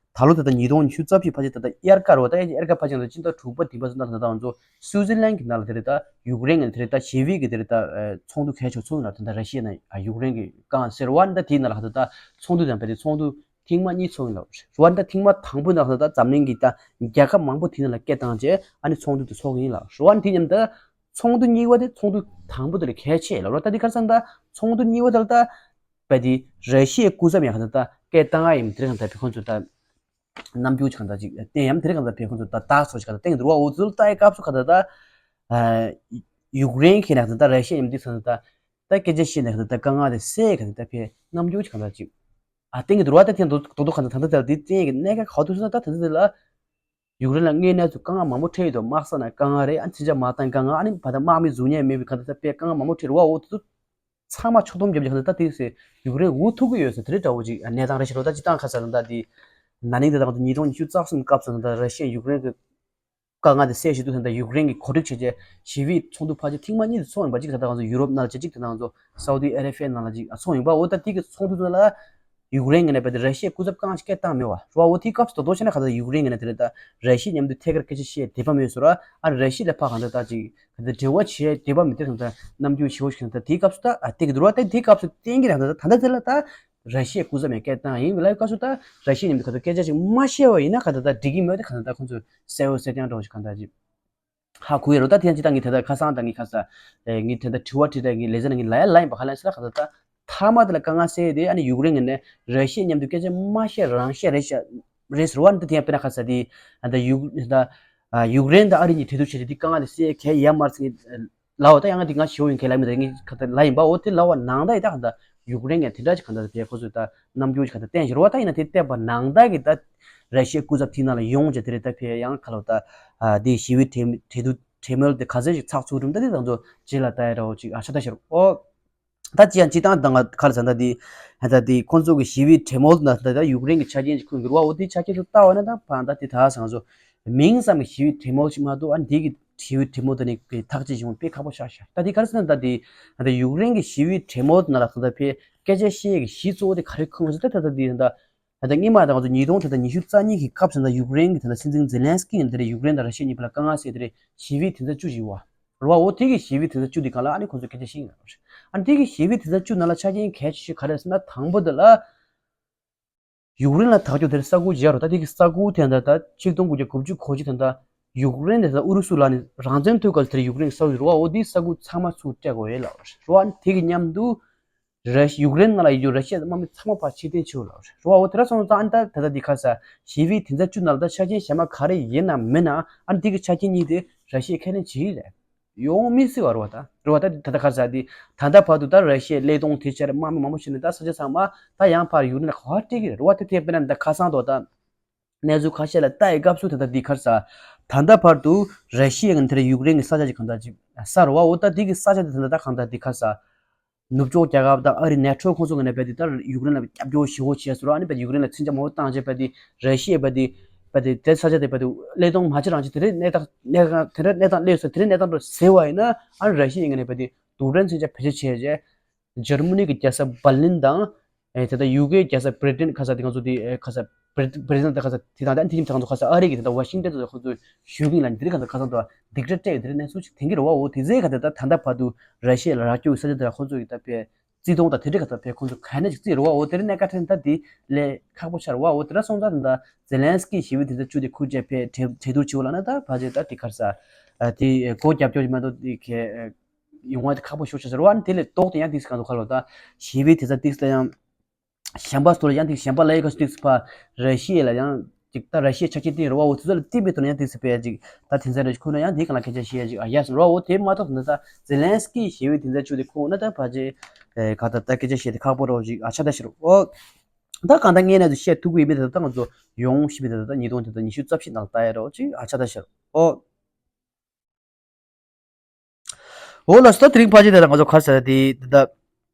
ད་ལོ་ད་ལྟ་ཉིས་སྟོང་ཉི་ཤུ་རྩ་བཞི་ཕལ་ཆེར་ད་ལྟ་དབྱར་ཁ་རུ་ད་དབྱར་ཁ་ཕལ་ཆེར་ད་སྤྱི་ཟླ་དྲུག་པ་བདུན་པ་ཚོ་ད་ད་ང་ཚོ་སུའུ་ཙི་ལན་གི་ནང་ལ་དེ་རེད་ད་ཡུཀ་རེན་གི་དེ་རེད་ད་ཞི་བའི་གི་དེ་རེད་ད་ཚོགས་འདུ་གལ་ཆེ་ཚོགས་ཡིན་ལ་ད་ད་ར་ཤི་ཡ་ན་ཡུཀ་རེན་གི་གང་ཟེར་བ་ཨ་ནི་ད་དེའི་ནང་ལ་ད་ད་ཚོགས་འདུ་དང་བས་དེ་ཚོགས་འདུ་ཐེངས་མ་གཉིས་ཚོགས་ཡིན་ལ་རུ་ཨ་ནི་ད་ཐེངས་མ་དང་པོའི་ནང་ལ་ད་འཛམ་གླིང་གི་ད་རྒྱལ་ཁབ་མང་པོ་དེ་ནང་ལ་སྐད་བཏང་རྗེས་ཨ་ནི་ཚོགས་འདུ་དེ་ཚོགས་ཡིན་ལ་རུ་ཨ་ནི་དེ་མཉམ་ད། ཚོགས་འདུ་གཉིས་པ་དེ་ཚོགས་འདུ་དང་པོ་དེ་ལས་གལ་ཆེ་ལབ་རོ། ད་འདི་ཁར་སང་ད་ཚོགས་འདུ་གཉིས་པ་དེ་ལ་ད་བས་དེ་ར་ཤི་ཡའི་སྐུ་ཚབ་ཡང་ད་ད་སྐད་བཏང་ཡ་ཡིན་དེ་རིང་ད་བས་ཁོང་ཚོ་ད་རྣམ་འགྱུར་ཅིག་ད་ཅིག་བསྟན་ཡམ་དེ་རིང་ད་བས་ཁོང་ཚོ་ད་ད་སོ་ཅིག་ད་བསྟན་འདུག་རོ། འོ་ཚུལ་ལྟ་ཡི་སྐབས་སུ་ག་ད་ད་ཡུཀ་རེན་གི་ནང་ད་ད་ར་ཤི་ཡ་ཡིན་དེ་ཚོ་ད་ད་སྐད་ཆ་བཤད་ནས་ད་ད་དཀའ་ངལ་དེ་སེལ་ག་ད་ད་བས་རྣམ་འགྱུར་ཅིག་ད་ཅིག་ཨ་བསྟན་གི་འདུག་རོ། ད་དེ་འདུག་འདུག་ག་ད་ད་ད་ད་དེ་བསྟན་གི་གནད་འགག་ག་དུས་སུ་ད་ད་ད་ད་ལ། ཡུཀ་རེན་ལ་དངོས་གནས་ཚུལ་དཀའ་ངལ་མང་པོ་འཕྲད་ཡོད་དོ། དམག་ས་ན་དཀའ་ངལ་རེད། ཨ་ནི་ཚིག་ཇ་མ་བཏང་དཀའ་ངལ་ཨ་ནི་བ་དང་དམག་མི་འཛུགས་མཁན་མེད་པའི་ག་ད་ད་དཔེ་དཀའ་ངལ་མང་པོ་འཕྲད་རེད་བ། འོ་དེ་ཚོ་ཚང་མ་ཕྱོགས་བསྡོམས་བརྒྱབ་ཀྱི་ག་ད་ད་དེ་སེ་ཡུཀ་རེན་འུ་ཐུག་གི་ཡོད་ཟེར་དེ་རེད་འདྲ་བོ་ཅིག་གནས་སྟངས་རེད་ཤག་རོ། ད་སྤྱི་བཏང་ཁ་ས་ད་ད་དེ་ན་ནིང་དེ་དང་ཉིས་སྟོང་ཉི་ཤུ་རྩ་གསུམ་སྐབས་སུ་ད་ད་ར་ཤི་ཡ་ཡུཀ་རེན་གི་དཀའ་ངལ་དེ་སེལ་ཞིག་ཏུ་ད་ད་ཡུཀ་རེན་གི་གོ་སྒྲིག་བྱས་རྗེས་ཞི་བའི་ཚོགས་འདུ་ཕལ་ཆེར་ཐེངས་མ་གཉིས་དེ་ཚོགས་ཡིན་པ་ཅིག་ད་ང་ཚོ་ཡུ་རོབ་ནང་ལ་ཅིག་ཅིག་དེ་ང་ཚོ་སའུ་ཏི་ཨ་རེ་ཕི་ཡ་ནང་ལ་ཅིག་ཚོགས་ཡིན་པ། འོ་ད་དེ་གི་ཚོགས་འདུ་ཚོ་ལ། ཡུཀ་རེན་གྱི་ནས་བལྟས་ཏེ་ར་ཤི་ཡའི་སྐུ་ཚབ་གང་ཞིག་སྐད་བཏང་མེད་བ། རེད་བ། འོ་དེའི་སྐབས་སུ་དོ་དོ་བྱས་ན་ག་ད་ཡུཀ་རེན་གྱི་ནས་དེ་རེད་ད་ར་ཤི་ཡ་མཉམ་དུ་ཐད་ཀར་སྐད་ཆ་བཤད་དེ་བ་མེད་སོ་ར། ཨ་ར་ཤི་ཡ་ལ་ཕ་གང་ད་ད་ཅིག་ག་ད་འབྲེལ་བ་བྱས་དེ་བ་མེད་དེ་གང་ད་རྣམ་འགྱུར་ཞེ་བོ་ཞིག་ད་དེའི་སྐབས་སུ་ད་ཨ་དེ་གི་འདུག་ར། ད་དེའི་སྐབས་སུ་བསྟན་གྱི་རེད་ད་ད་ད་ད་དེ་ལ་ད་ར་ཤི་ཡའི་སྐུ་ཚབ་ཡང་སྐད་བཏང་ཡིན་པའི་ལ་སྐབས་སུ་ད་ར་ཤི་ཡ་མཉམ་དུ་ག་ད་སྐད་ཆ་ཞིག་མ་བཤད་བ་ཡིན་ན་ག་ད་ད་འགྲིག་གི་མེད་དེ་ག་ད་ད་ཁོང་ཚོས་གསལ་བོ་གསལ་རྐྱང་འདྲ་བོ་ཞིག་གང་ད་ཅིག་ཧ་གོ་ཡ་རོ། ད་དེ་ཡང་ཅི་ད་ངས་དེ་ད་ཁ་སང་ད་ངས་ཁ་ས་ངས་དེ་ད་དྲི་བ་དྲིས་ད་ངས་ལེ་ཚན་ངས་ལ་ཡ་ལ་ཡིན་པ་ག་ལ་ཡིན་ཟེར་ན་ག་ད་ད་མཐའ་མ་དེ་ལ་དཀའ་ངལ་སེལ་དེ་ཨ་ནི་ཡུཀ་རེན་གྱི་ནས་ར་ཤི་ཡ་མཉམ་དུ་སྐད་ཆ་མ་བཤད་རང་བཤད་རེད་ཤག་རེད་ཟེར་བ་ནི་ད་དེ་ཡང་དཔེར་ན་ཁ་ས་དེ་ད་ཡུཀ་ད་ཡུཀ་རེན་དང་ཨ་རི་གཉིས་གྲོས་བསྡུར་བྱས་ཏེ་དེ་དཀའ་ངལ་དེ་སེལ་གལ་ཡ་མར་ཚིག་ལའོ་ད་ཡང་དེ་ང་ཞེ་བོ་ཡིན་གལ་ལ་མི་ད་ངས་ཁ་ད་ལ་ཡིན་པ། འོ་དེ་ལའོ་ནང་ད་ཡི་ད་ག་ད་ཡུཀ་རེན་གྱི་དེ་འདྲ་ཅིག་ག་ད་དེ་ཁོ་ཚོས་ད་རྣམ་འགྱུར་ཅིག་ག་ད་བསྟན་ཞོར་བ་ད་ཡིན་ན་དེ་བལྟས་པ་ནང་ད་གི་ད་ར་ཤི་ཡའི་སྐུ་ཚབ་དེའི་ནང་ལ་ཡོང་བྱས་དེ་རེད་ད་ཕེ་ཡང་ཁ་ལོ་ད་དེ་ཞི་བའི་གྲོས་གྲོས་བསྡུར་གྲོས་མོལ་དེ་ག་ཚོད་ཅིག་ཚགས་ཚུད་རུམ་ད་དེ་ད་ང་ཚོ་རྗེས་ལ་ད་ཡ་ར་བོ་ཅིག་ཨ་ཆ་ད་ཤར་ཨོ། ད་ཅི་ཡང་ཅི་སྟངས་དང་ཁ་ལ་ཟ་ད་དེ་ད་དེ་ཁོང་ཚོ་གི་ཞི་བའི་གྲོས་མོལ་ན་ད་ད་ཡུཀ་རེན་གྱི་ཆ་རྐྱེན་ཅིག་ཁུངས་འགྱུར་བ་འོ་དེ་ཆ་རྐྱེན་ཚོ་ལྟ་བ་ན་ད་ཕ་ད་དེ་ད་ང་ཚོ་མིང་ཙམ་གྱི་ཞི་བའི་གྲོས་མོལ་ཞིག་མ་གཏོགས་ཨ་འདི་གི་ཞི་བའི་གྲོས་མོལ་དེ་ནི་ཐག་གཅོད་བྱུང་བའི་དཔེ་ཁག་པོ་ཆགས་ཤག་ད་དེ་ག་རེ་ཟེར་ན་ད་དེ་ད་ཡུཀ་རེན་གྱི་ཞི་བའི་གྲོས་མོལ་ནང་ལ་ད་ད་ཕེ་སྐད་ཆ་བཤད་ཀྱི་གཞི་གཙོ་བོ་དེ་ག་རེ་ཁུངས་ཟེར་ད་ད་ད་དེ་ད་ད་ད་སྔོན་མ་ད་ང་ཚོ་ཉིས་སྟོང་ད་ད་ཉི་ཤུ་རྩ་གཉིས་ཀྱི་སྐབས་སུ་ད་ཡུཀ་རེན་གྱི་ད་ད་སྲིད་འཛིན་ཛེ་ལན་སི་ཀི་ཡིན་དེ་རེད། ཡུཀ་རེན་དང་ར་ཤི་ཡ་གཉིས་བར་ལ་དཀའ་ངལ་སེལ་དེ་རེད་ཞི་བའི་དོན་ཚན་བཅུ་ཞིག་ཡོད་བ། རེད་བ། འོ་དེ་གི་ཞི་བའི་དོན་ཚན་བཅུ་དེ་གང་ལ་ཨ་ནི་ཁོང་ཚོ་སྐད་ཆ་བཤད་ཡིན་ལ་རེད། ཨ་ནི་དེ་གི་ཞི་བའི་དོན་ཚན་བཅུ་ནང་ལ་ཆ་རྐྱེན་གལ་ཆེ་ཤོས་ག་རེ་ཟེར་ན་དང་པོ་དེ་ལ། ཡུཀ་རེན་ལ་ཐག་གཅོད་དེར་ས་ཁུལ་བརྒྱ་རུ་ད་དེ་གི་ས་ཁུལ་དེ་འདྲ་ད་ཆིག་སྟོང་དགུ་བརྒྱ་དགུ་བཅུ་གོ་གཅིག་དེ་འདྲ་ཡུཀ་རེན་དེ་ད་ཨུ་རུ་སུ་ལ་ནི་རང་བཙན་ཐོབ་སྐབས་དེར་ཡུཀ་རེན་གི་ས་ཁུལ་རུ་བ་འོ་དེའི་ས་ཁུལ་ཚང་མ་ཚུར་སྤྲད་དགོས་ཡོད་ལ་རུ་བ་དེ་གི་མཉམ་དུ་ར་ཡུཀ་རེན་ནང་ལ་ཡོད་རྒྱུ་ར་ཤི་ཡ་དམག་མི་ཚང་མ་ཕར་ཕྱིར་འཐེན་བྱེད་དགོས་ལ་རུ་བ་འོ་དེ་འདྲ་སོང་ཙང་ཨ་ནི་ད་ད་ད་དེ་ག་ས་ཞི་བའི་དོན་ཚན་བཅུ་ནང་ལ་ད་ཆ་རྐྱེན་གཞན་མ་ག་རེ་ཡིན་ན་མིན་ན་ཨ་ནི་དེ་གི་ཆ་རྐྱེན་གཉིས་དེ་ར་ཤི་ཡས་ཁས་ལེན་བྱེད་ཀྱི་རེད། ཡོང་མི་སྲིད་པ་རེད་བ། ད་རེད་བ། ད་ད་ལྟ་ག་རེ་ཟེར་དེ་ད་ལྟ་བར་དུ་ད་ར་ཤི་ཡས་བློས་གཏོང་དེ་བྱས་རེད། དམག་མི་མང་པོ་ཞིག་ནས་ད་ས་ཆ་ཚང་མ་ད་ཡང་ཕར་ཡུཀ་རེན་ལ་ག་པར་སྤྲད་ཀྱི་རེད་བ། དེ་དེ་དཔེར་ན་ད་ཁ་སང་དོ་ད་གནས་ཚུལ་ཁ་ཤས་ལ་ལྟ་ཡི་སྐབས་སུ་ད་ལྟ་འདི་ག་རེ་ཟེར་ད་ལྟ་བར་དུ་ར་ཤི་ཡས་ངན་དེ་རེད་ཡུཀ་རེན་གྱི་ས་ཆ་ཅིག་གང་ལྟར་ཅིག་ས་རེད་བ། འོ་ད་འདི་གི་ས་ཆ་དེ་ད་ལྟ་ད་གང་ལྟར་འདི་ག་རེ་ཟེར། ནུབ་ཕྱོགས་རྒྱལ་ཁབ་དང་ཨ་རི་ནེ་ཊོ་ཁོང་ཚོ་གི་ནས་བལྟས་དེ་ད་ཡུཀ་རེན་ལ་སྐྱབས་བཅོལ་ཞེ་པོ་བྱས་སོང་ར། ཨ་ནི་བལྟས་ཡུཀ་རེན་ལ་མཚོན་ཆ་མང་པོ་བཏང་རྗེས་བལྟས་དེ་ར་ཤི་ཡས་བལྟས་དེ་བལྟས་དེ་དེ་ས་ཆ་དེ་བལྟས་དེ་བློས་གཏོང་མ་བྱེད་རང་བྱེད་དེ་རེད་གནས་སྟངས་གནས་སྟངས་དེ་འདྲ་གནས་སྟངས་སླེབས་སོང་། དེ་རིང་གནས་སྟངས་འདྲ་ཟེར་བ་ཡིན་ན་ཨ་ནི་ར་ཤི་ཡས་ངན་ནས་བལྟས་དེ་རྡུལ་ཕྲན་མཚོན་ཆ་བེད་སྤྱོད་བྱས་རྗེས་འཇར་མ་ནི་གི་རྒྱལ་ས་འབར་ལིན་དང་། ཨེ་དེ་ལྟར་ཡུ་ཀེ་རྒྱལ་ས་བྷི་རི་ཏན་ཁ་ས་དེ་ང་ཚོ་དེ་ཨེ་ཁ་ས་བྷི་རི་བྷི་རི་ཏན་དང་ཁ་ས་དེ་དང་དེ་ཨ་ནི་དེ་ཁྱིམ་ཚང་ཚོ་ཁ་ས་ཨ་རི་གི་དེ་ལྟར་ཝ་ཤིང་ཏན་དུ་ཁོ་ཚོ་ཞུ་གིན་ལ་དེ་རིང་ཁ་ས་ཁ་སང་དུ་སྡིག་སྒྲ་སྤྲད་ཡོད། དེ་རིང་གནས་ཚུལ་ཅིག་དེང་གི་རེད་བ། འོ་དེ་ཚེ་ཁ་ད་ད་ད་ལྟ་བར་དུ་ར་ཤི་ཡ་ལ་ར་སྐྱོ་ས་ཆ་དེ་ལ་ཁོ་ཚོ་གི་ད་པའི་བརྩི་མཐོང་དང་དེ་འདྲ་ཁ་ད་པའི་ཁོ་ཚོ་ག་ནས་ཅིག་བརྩིས་རེད་བ། འོ་དེ་རིང་གནད་འགག་ཕྲན་ད་དེ་ལས་ཁག་པོ་ཆགས་རེད་བ། འོ་དེ་འདྲ་སོང་ཙང་ད་ཛེ་ལན་སི་ཀི་ཞི་བའི་དེ་ཚོ་བཅུ་དེ་ཁུར་བཅད་པའི་གྲོས་གྲོས་བསྡུར་བྱེད་འོ་ལ་ན་ད་ཕ་ཆེ་ད་དེ་ཁར་ས་དེ་སྒོ་རྒྱབ་སྐྱོར་མ་གཏོགས་དེ་གས། ཡོང་བ་དེ་ཁག་པོ་ཤོར་ཤག་ཟེར་བ་ནི་དེ་ལས་ལྡོག་སྟེ་ཡང་ཏིག་སི་གང་དུ་ཁ་ལོ་ད་ཞི་བའི་དེ་ཚ་ཏིག་སི་ལ་ཡང་གཞན་པ་སོ་ལ་ཡང་ཏིག་གཞན་པ་ལ་ཡི་ག་སུ་ཏིག་སི་ཕ་ར་ཤི་ཡ་ལ་ཡང་ཅིག་ད་ར་ཤི་ཡ་ཆ་རྐྱེན་དེ་རེད་བ། འོ་དེ་ཚོ་ལ་ཏིག་མི་ཐོན་ཡང་ཏིག་སི་པས་ཅིག་ད་དེ་ཚ་རེ་ཁོ་ན་ཡང་དེ་གང་ལ་སྐད་ཆ་བཤད་ཡ་ཅིག་ཨ་ཡ་སོ་ར། འོ་དེ་མ་གཏོགས་ན་ད་ཛེ་ལན་སི་ཀི་ཞི་བའི་དེ་ཚ་བཅུ་དེ་ཁོ་ན་ད་ཕ་ཅེ་ག་ད་ད་སྐད་ཆ་བཤད་དེ་ཁག་པོ་རོ་ཅིག་ཨ་ཆ་ད་ཤི་རོ། འོ་ད་གང་ད་ངས་ན་ཚོ་བཤད་ཐུབ་ཀྱི་ཡིན་མི་ད་ད་ང་ཚོ་ཡོང་ཞི་བའི་ད་ད་ཉིས་སྟོང་དེ་ད་ཉི་ཤུ་རྩ་བཞི་ནང་ལ་ལྟ་ཡ་རོ་ཅིག་ཨ་ཆ་ད་ཤི་རོ། འོ། འོ་ལགས་སོ། ད་དེ་རིང་ཕལ་ཆེར་དེ་ལ་ང་ཚོ་ག་རེ་ཟེར་དེ་ད་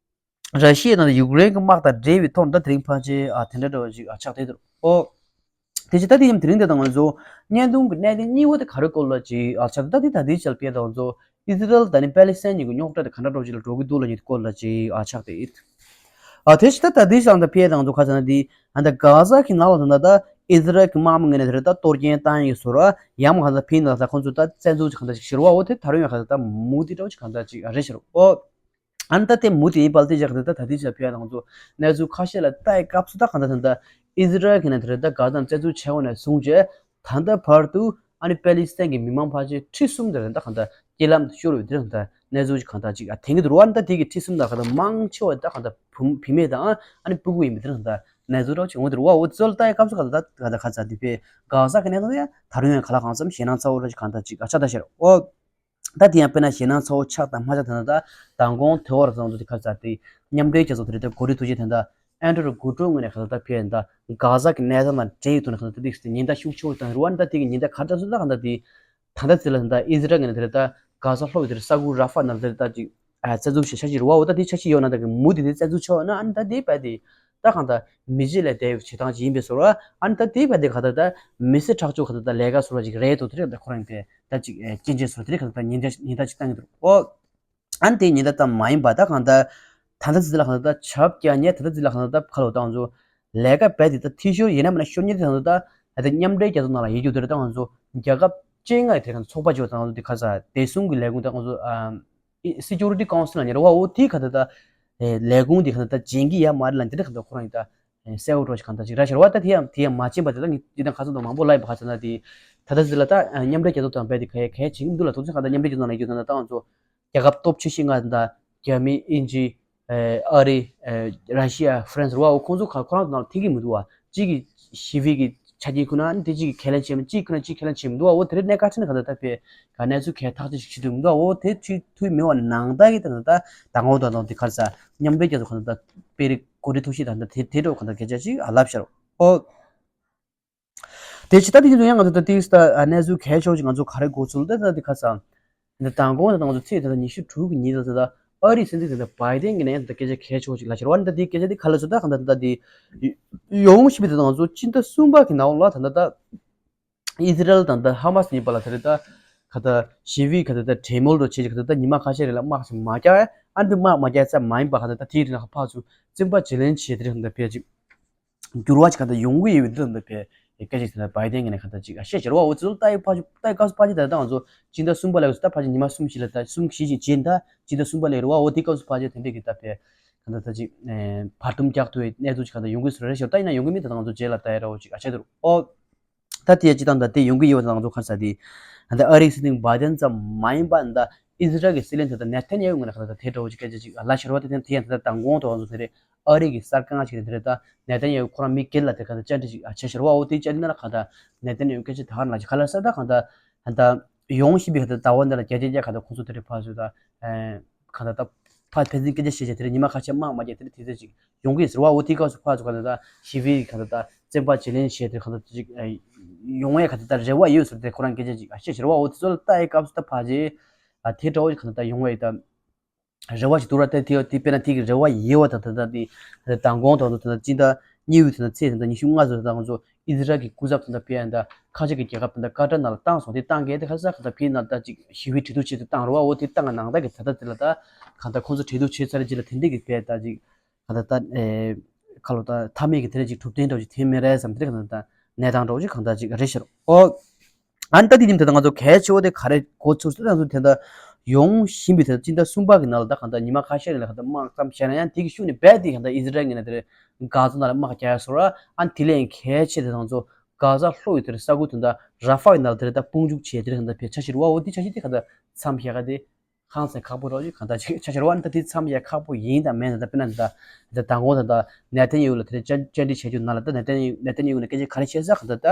ལྟ་ར་ཤི་ཡ་དང་ཡུཀ་རེན་གྱི་དམག་དང་འབྲེལ་བའི་ཐོག་ནས་ད་དེ་རིང་ཕལ་ཆེར་ཨ་དེ་འདྲ་འདྲ་བ་ཞིག་ཨ་ཆགས་བསྡད་འདུག་འོ། དེ་བཞིན་ད་དེ་ཡིན་དེ་རིང་དེ་དང་ང་ཚོ་བརྙན་ཐུང་གི་གནད་དོན་གཉིས་པ་དེ་ག་རེ་སྐོར་ལ་ཅིག་ཨ་ཆགས། ད་དེ་ད་དེ་ཆལ་ཕེ་དང་ང་ཚོ་ཨི་ཟི་རལ་དང་ནི་པེ་ལི་སི་ཐན་གཉིས་ཀྱི་རྙོག་དྲ་དེ་ག་འདྲ་འདྲ་བ་ཅིག་ལ་འགྲོ་གི་འདུག་ལ་ཉིད་སྐོར་ལ་ཅིག་ཨ་ཆགས་བསྡད་ཡོད། ཨ་དེ་བཞིན་ད་ད་དེ་ཆལ་ད་ཕེ་དང་ང་ཚོ་ག་ཟེར་ན་དེ་ཨ་ད་གྷ་ཟ་གི་ནང་ལ་ད་ད་ཨི་ཟི་རལ་གྱི་དམག་མི་ངོས་ནས་དེ་རེད་ད་གཏོར་སྐྱོན་བཏང་ཡོད་ཟེར་བ། ཡང་མ་ག་ད་ཕེ་ནང་ད་ཁོང་ཚོ་ད་བཙན་འཛུལ་གྱི་ག་ད་ཅིག་བྱེད་རོགས་འོ་དེ་ད་རུང་ཡང་ག་ད་ད་མུ་མཐུད་འདྲ་བ་ཅིག་ག་ད་ཅིག་རེད་ཤག་འོ། ཨ་ནི་ད་དེ་མུ་མཐུད་ཡིན་པ་ལ་དེ་བཞག་ད་ད་ད་དེ་ཆ་ཕེ་ཡ་དང་ཚོ་གནས་ཚུལ་ཁ་ཤས་ལ་ལྟ་ཡི་སྐབས་སུ་ད་གང་ལྟར་ད་ད་ཨི་ཟི་རལ་གྱི་ནས་དེ་རེད་ད་ག་ད་བཙན་འཛུལ་བྱས་འོ་ནས་བཟུང་རྗེས་ད་ལྟ་བར་དུ་ཨ་ནི་པེ་ལི་སི་ཐན་གྱི་མི་མང་ཕལ་ཆེར་ཁྲི་གསུམ་དེ་རེད་ད་གང་ལྟར་རྐྱེན་ལམ་དུ་ཤོར་བའི་དེ་རེད་ད་གནས་ཚུལ་ཅིག་གང་ལྟར་ཅིག་ཨ་དེང་གི་འདུག་རོ། ཨ་ནི་ད་དེ་གི་ཁྲི་གསུམ་ད་གང་ལྟར་མང་ཆེ་བ་ད་གང་ལྟར་བུ་བུད་མེད་དང་ཨ་ནི་སྤུ་གུ་ཡིན་པའི་དེ་རེད་ད་གནས་ཚུལ་འདྲ་བ་ཅིག་འོང་དེ་རེད་བ། འོ་ཚོ་ལ་ལྟ་ཡི་སྐབས་སུ་གང་ལྟར་ད་གང་ལྟར་ཁ་ཚ་དེ་པས་ག་ས་གི་གནས་ཚུལ་ཡང་ད་རུང་ཡང་ག་ལ་གང་འཚམ་ཞེད་སྣང་ཚ་བོ་འདྲ་ཅིག་གང་ལྟར་ཅིག་ཨ་ཆགས་ད་ཤར་འོ། ད་དེ་ཡང་དཔེར་ན་ཞེད་སྣང་ཚ་བོ་ཆགས་དང་མ་ཆགས་དེ་ན་ད་མདང་དགོང་དེ་བར་ཚང་དུ་དེ་ཁ་ཚ་དེ་མཉམ་འབྲེལ་རྒྱལ་ཚོགས་དེ་རེད་ད་གོ་སྒྲིག་ཐུགས་རྗེ་དེ་ད་ཨན་ཏྲོ་རི་གུ་ཏྲོ་ངོས་ནས་ཁ་ཚ་ད་ཕེབས་ད་གྷ་ཟ་གི་གནས་སྟངས་དང་འབྲེལ་ཡོད་དུ་ནས་ཁ་ཚ་ད་དེ་ཉེན་བརྡ་ཤུགས་ཆེ་བོ་བཏང་རུ་བ་ནི་ད་དེ་གི་ཉེན་བརྡ་ག་འདྲ་སུ་ད་ག་ད་དེ་ད་ད་ཚེ་ལ་ད་ཨི་ཟི་རལ་ངོས་ནས་དེ་རེད་ད་གྷ་ཟ་ལྷོ་བའི་དེ་རེད་ས་ཁུལ་ར་ཧྥ་ནང་དེ་རེད་ད་ཅིག་བཙན་འཛུལ་བྱེད་འཆར་གཞི་རུ་བ་འོ། ད་དེ་འཆར་གཞི་ཡོད་ན་ད་གི་མུ་དེ་དེ་བཙན་འཛུལ་ཆོག་ན་ཨ་ནི་ད་དེ་བས་དེ། ད་གང་ལྟར་མི་རྗེས་ལས་འདས་པའི་བྱེད་སྟངས་ཅིག་ཡིན་པའི་བཟོ་འདྲ། ཨ་ནི་ད་དེའི་བར་དེ་གང་ལྟར་ད་མི་སེར་ཁྲག་སྦྱོར་གང་ལྟར་ད་ལས་ཀ་བཟོ་འདྲ་ཅིག་རེད་འདུག་དེ་རེད་ད་ཁོ་རང་དེ་ད་ཅིག་སྐྱོན་བརྗོད་བཟོ་འདྲ་དེ་རེད་གང་ལྟར་ད་ཉེན་བརྡ་ཉེན་བརྡ་ཅིག་བཏང་གི་འདུག་ཨོ། ཨ་ནི་དེ་ཉེན་བརྡ་ཙམ་མ་ཡིན་པ་ད་གང་ལྟར་ད་ལྟ་ཚེ་ལ་གང་ལྟར་ད་བྱབ་རྒྱག་ཉེ་ད་ལྟ་ཚེ་ལ་གང་ལྟར་ད་ཁ་ལོ་བཏང་ཚོ་ལས་ཀ་བས་དེ་ད་འཐུས་ཤོར་ཡིན་ན་མིན་ན་ཤོར་ཉེ་དེ་གང་ལྟར་ད་ད་མཉམ་འབྲེལ་རྒྱལ་ཚོགས་ནང་ལ་ཡིན་རྒྱུ་དེ་རེད་ད་ང་ཚོ་རྒྱལ་ཁབ་བཅོ་ལྔ་དེ་གང་ཚོགས་པ་བཅོ་ད་ང་ཚོ་དེ་ཁ་ས་བདེ་སྲུང་གི་ལས་ཁུངས་ད་ང་ཚོ་ཨ། Security Council ལ་ཉེ་ར་བ་འོ་དེའི་ཁ་ད་ད་ལས་ཁུངས་དེ་ཁ་ད་ད་བྱེད་ཀྱི་ཡ་མ་རེད་ལ་འདི་འདྲ་ཁ་ད་ཁོ་རང་ཡིན་ད་གསལ་བོ་འགྲོ་ཞིག་གང་ད་ཅིག་ར་ཤར་བ་ད་དེ་ཡང་དེ་ཡང་མ་ཕྱིན་པ་དེ་ད་ངས་འདི་དང་ཁ་སང་དང་མང་པོ་ལབ་ཡིན་པ་ཁ་ཚ་ན་དེ་ད་ད་ཟི་ལ་ད་མཉམ་འབྲེལ་རྒྱལ་ཚོགས་དང་བས་དེ་ག་གལ་ཆེ་གི་མི་འདུག་ལ་ཐུག་ཚེ་ག་ད་མཉམ་འབྲེལ་རྒྱལ་ཚོགས་ནང་ཡོད་ད་ད་ང་ཚོ་རྒྱལ་ཁབ་སྟོབས་ཆེ་ཤོས་ལྔ་ད་རྒྱ་མི་ཨིན་ཇི་ཨ་རི་ར་ཤི་ཡ་ཧྥ་རན་སི་ར་བ་འོ་ཁོང་ཚོ་ཁ་ཁོ་རང་ཚོ་ནང་ལ་ཐིག་གི་མི་འདུག་བ་གཅིག་གི་ཞི་བའི་གི་ཆ་རྐྱེན་ཁོ་ན་ཨ་ནི་དེ་གཅིག་གི་ཁས་ལེན་བྱེད་མི་གཅིག་ཁོ་ན་གཅིག་ཁས་ལེན་བྱེད་མི་འདུག་བ། འོ་དེ་རིང་གནད་འགག་ཆེ་ན་ག་ད་ལྟ་བས་ག་གནས་ཚུལ་གལ་ཐག་ཆོད་ཞིག་བྱེད་འདུག་མི་འདུག་བ། འོ་དེ་ཚུལ་ཐུག་མི་བ་ནང་ལྟ་གི་ད་ད་ད་ད་ངོ་ད་ད་དེ་གར་ས་མཉམ་འབྲེལ་རྒྱལ་ཚོགས་ག་ད་ད་དཔེ་རིག་གོ་སྒྲིག་ཐུགས་ཤིག་ད་ད་དེ་དེ་འགྲོ་ག་ད་སྐད་ཆ་ཅིག་ཨ་ལབ་ཤར་འོ། དེ་ཕྱི་ད་དེ་ཡིན་ཡང་ང་ཚོ་ད་ཏིག་ས་ད་གནས་ཚུལ་གལ་ཆེ་བ་ཅིག་ང་ཚོ་ག་རེ་གོ་ཚུལ་ད་ད་དེ་ག་ས། འདི་དང་གོང་དང་ང་ཚོ་ཚེས་དེ་དང་ཉི་ཤུ་དྲུག་གི་ཉིན་དང་ད་ཨ་རིའི་སྲིད་འཛིན་དེ་དང་བའི་ཌེན་གྱི་ནས་ད་སྐད་ཆ་གལ་ཆེ་བ་ཅིག་ལ་ཤར་བ་ནི་ད་དེའི་སྐད་ཆ་དེ་ག་ལ་ཚོད་ད་གང་ད་ད་དེ་ཡོང་ཞིབ་པའི་དེ་དང་ང་ཚོ་སྤྱི་ཟླ་གསུམ་པ་གི་ནང་ལ་ད་ད་ད་ཨི་ཟི་རལ་དང་ད་ཧ་མ་སི་གཉིས་བར་ལ་ད་རེད་ད་ག་ད་ཞི་བའི་ག་ད་ད་གྲོས་མོལ་འགྲོ་བྱེད་ཅིག་ག་ད་ད་ཉི་མ་ཁ་ཤས་རིང་ལ་དམག་ཞིག་མ་རྒྱག་ཨ་འདི་དམག་མ་རྒྱག་ཙམ་མ་ཡིན་པ་ག་ད་ད་དེའི་རིང་ལ་ཕར་ཚུར་བཙོན་པ་བརྗེ་ལེན་བྱེད་དེ་རིང་ད་ཕལ་ཆེར། འགྱུར་བ་ཅིག་ག་ད་ཡོང་གི་ཡོད་པའི་འདི་ལ་ཕེ་སྐད་ཆ་དེ་ལ་བའི་ཌེན་གྱི་ནས་ག་ད་ཅིག་ཨ་བཤད་ཤེར་བ་འོ་ཚོ་ལྟ་ཡི་ཕ་ཅིག་ལྟ་ཡི་སྐབས་སུ་ཕ་ཅིག་ད་ད་ང་ཚོ་སྤྱི་ཟླ་གསུམ་པ་ལ་ཡོད་ད་ཕ་ཅིག་ཉི་མ་གསུམ་བཞི་ལ་ད་གསུམ་བཞི་ཅིག་རྗེས་ད་སྤྱི་ཟླ་གསུམ་པ་ལ་ཡོད་རེད་བ། འོ་དེ་སྐབས་སུ་ཕ་ཅིག་དེ་འདྲས་ཀྱི་ད་ཕེ་ག་ད་ད་ཅིག་བར་འདུམ་རྒྱག་ཐུབ་པའི་གནས་ཚུལ་ཅིག་ག་ད་ཡོང་གི་སུ་རེད་ཤོར་ད་ཡིན་ན་ཡོང་གི་མི་ད་ད་ང་ཚོ་རྗེས་ལ་ལྟ་ཡི་ར་འོ་ཅིག་ཨ་བཤད་དུ་རུ་འོ། ད་དེ་ཡ་སྤྱི་བཏང་ད་དེ་ཡོང་གི་ཡོད་པ་ད་ང་ཚོ་ག་ས་དེ་ད་ཨ་རིའི་སྲིད་འཛིན་བའི་ཌེན་ཙམ་མ་ཡིན་པ་ད་ཨི་ཟི་རལ་གྱི་སྲིད་བློན་དེ་ད་ནེ་ཐན་ཡ་ཧུ་ངོས་ནས་ག་ད་ད་དེ་འདྲ་བོ་ཅིག་སྐད་ཆ་ཅིག་ལ་ཤར་བ་དེ་དེ་ཡང་ད་ད་མདང་དགོང་དུ་ང་ཚོ་དེ་རེད། ཨ་རི་གི་གསར་ཁང་ཞིག་ནས་དེ་རེད་ད་ནེ་ཐན་ཡ་ཧུ་ཁོ་རང་མི་སྒེར་ལ་དེ་ག་ད་བཅར་འདྲི་ཞིག་བྱས་ཤར་བ་འོ་དེ་བཅར་འདྲི་ན་ལ་ག་ད་ནེ་ཐན་ཡ་ཧུ་སྐད་ཆ་ད་ག་ལ་ཅིག་ག་ལ་ས་ད་ག་ད་ད་ཡོང་བཞིན་པའི་ག་ད་ཟླ་བ་འདི་ལ་རྒྱ་ཆེ་རྒྱ་ག་ད་ཁོ་ཚོ་དེ་རེད་ཕར་ཚུར་ད་ག་ད་ད་ཕར་ཕན་ཚུན་སྐད་ཆ་བཤད་བྱས་དེ་རེད་ཉི་མ་ཁ་ཤས་དམག་མ་རྒྱག་དེ་རེད་དེ་ཚོ་ཅིག་ཡོང་གི་ཟེར་བ་འོ་དེའི་སྐབས་སུ་ཕར་ཚུར་ག་ད་ད་ཞི་བའི་ག་ད་ད་བཙོན་པ་བརྗེ་ལེན་བྱས་དེ་ག་ད་ཅིག་ཡོང་བའི་ག་ད་ད་རེ་བ་ཡོད་ཟེར་དེ་ཁོ་རང་སྐད་ཆ་ཅིག་བཤད་ཤར་བ་འོ་དེ་ཚོ་ལ་ལྟ་ཡི་སྐབས་སུ་ད་ཕར་ཅིག་དེ་འདྲ་བོ་ཅིག་ག་ད་ད་ཡོང་བའི་ད། རེ་བ་ཞིག་འདུག་ར། དེ་དེ་དེ་དཔེར་ན་དེ་གི་རེ་བ་ཡོད་པ་དང་ད་ལྟ་དེ་མདང་དགོང་དང་ད་ལྟ་སྤྱི་ཟླ་གཉིས་པའི་ད་ལྟ་ཚེས་ད་ལྟ་ཉི་ཤུ་ལྔ་ཚོ་ད་ལྟ་ང་ཚོ་ཨི་ཟི་རལ་གྱི་སྐུ་ཚབ་ད་ལྟ་ཕེ་ཡ་ད་ཁ་ཆེ་གི་རྒྱལ་ཁབ་ད་ལྟ་ཀ་ཏར་ནང་ལ་བཏང་སོང་། དེ་བཏང་གས་དེ་ཁ་ས་ཁ་ད་ཕེ་ནང་ད་ཅིག་ཞི་བའི་གྲོས་བསྡུར་ཆེད་དུ་བཏང་རོགས་འོ་དེ་བཏང་ག་ནང་ད་གི་ད་ལྟ་དེ་ལ་ད་གང་ལྟར་ཁོང་ཚོ་གྲོས་བསྡུར་བྱས་ཚར་རྗེས་ལ་དེ་འདྲས་གི་ཕེ་ད་ཅིག་གང་ལྟར་ད་ཁ་ལོ་ད་མཐའ་མའི་གི་དེ་འདྲས་ཅིག་གྲུབ་དོན་འདྲ་བོ་ཅིག་དེ་མེད་རེད་བསམ་དེ་གང་ལྟར་ད་གནས་སྟངས་འདྲ་བོ་ཅིག་གང་ལྟར་ཅིག་རེད་ཤར་འོ། ཨ་ནི་ད་དེ་ཉིན་དེ་ད་ང་ཚོ་གལ་ཆེ་བོ་དེ་ག་རེ་གོ་ཚུལ་སུ་ད་ང་ཚོ་དེ་ད་ཡོང་བཞིན་པའི་དེ་ད་སྤྱི་ཟླ་གསུམ་པ་གི་ནང་ལ་ད་གང་ལྟར་ཉི་མ་ཁ་ཤས་རིང་ལ་གང་ལྟར་དམག་ཙམ་བྱས་ན་ཡང་དེ་གི་ཤུགས་ནས་རྦད་དེ་གང་ལྟར་ཨི་ཟི་རལ་ངོས་ནས་དེ་རེད་གྷ་ཛ་ནང་ལ་དམག་རྒྱག་ཡ་བཟོ་ར། ཨ་ནི་དེ་ལས་ཡང་གལ་ཆེ་དེ་ད་ང་ཚོ་གྷ་ཛ་ལྷོ་ཡི་དེ་རེད་ས་ཁུལ་དེ་ད་ར་ཧྥ་ཡི་ནང་ལ་དེ་རེད་ད་དཔུང་འཇུག་བྱས་དེ་རེད་གང་ལྟར་ཕེ་ཆ་ཤི་རུ་བ་འོ་དེ་ཆ་ཤི་དེ་གང་ལྟར་མཚམས་བཞག་ག་དེ། ཧང་སང་ཁག་པོ་རོགས་ཀྱི་གང་ལྟར་ཅིག་ཆ་ཤར་བ་ནི་ད་དེ་མཚམས་ཡ་ཁག་པོ་ཡིན་དང་མེད་དང་ད་དཔེར་ན་ད་ད་དང་གོང་ད་ད་ནེ་ཐན་ཡ་ཧུ་ལ་དེ་ནས་བཅར་བཅར་འདྲི་བྱས་རྒྱུ་ན་ལ་ད་ནེ་ཐན་ནེ་ཐན་ཡ་ཧུ་ནས་སྐད་ཆ་ག་རེ་བཤད་ས་གང་ལྟར་ད་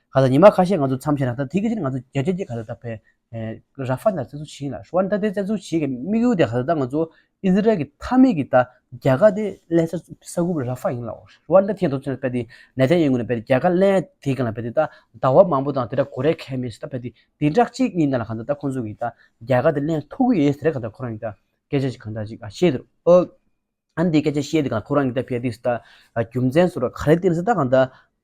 གང་ལྟར་ཉི་མ་ཁ་ཤས་ང་ཚོ་མཚམས་བཞག་ན་ད་དེ་གི་ཕྱིར་ང་ཚོ་རྒྱ་ཆེ་ཅིག་གང་ལྟར་ད་ཕེ་ ར་ཧྥ་ནང་བཙན་འཛུལ་བྱས་ཡིན་ལ། ར་ཧྥ་ད་དེ་བཙན་འཛུལ་བྱས་ཀྱི་དམིགས་ཡུལ་དེ་ག་ད་ང་ཚོ་ཨི་ཟི་རལ་གྱི་མཐའ་མའི་གི་ད་རྒྱལ་ཁ་དེ་ལེན་ས་ས་ཁུལ་ར་ཧྥ་ཡིན་ལ། ར་ཧྥ་ད་ཐེངས་ཐོག་ཚུན་པ་དེ་ནེ་ཐན་ཡ་ཧུ་ནས་པ་དེ་རྒྱལ་ཁ་ལེན་དེ་ག་ལ་པ་དེ་ད་ཟླ་བ་མང་པོ་དང་དེ་འདྲ་གོ་རེ་ཁེལ་མེད་ཟེར། ད་པ་དེ་དེ་འདྲ་གཅིག་ཡིན་ན་ལ་ག་ད་ད་ཁོང་ཚོ་གི་ད་རྒྱལ་ཁ་དེ་ལེན་ཐུབ་ཀྱི་ཡོད་ཟེར་ག་ད་ཁོ་རང་གི་ད་སྐད་ཆ་ཅིག་ག་ད་ཅིག་ཨ་བཤད་འདུག་ཨོ། ཨ་ནི་དེ་སྐད་ཆ་བཤད་དེ་གང་ཁོ་རང་གི་ད་ཕེ་དིས་ད་རྒྱུ་མཚན་སོ་ར་ག་རེ་བསྟན་ཟེར་ད་གང་ད་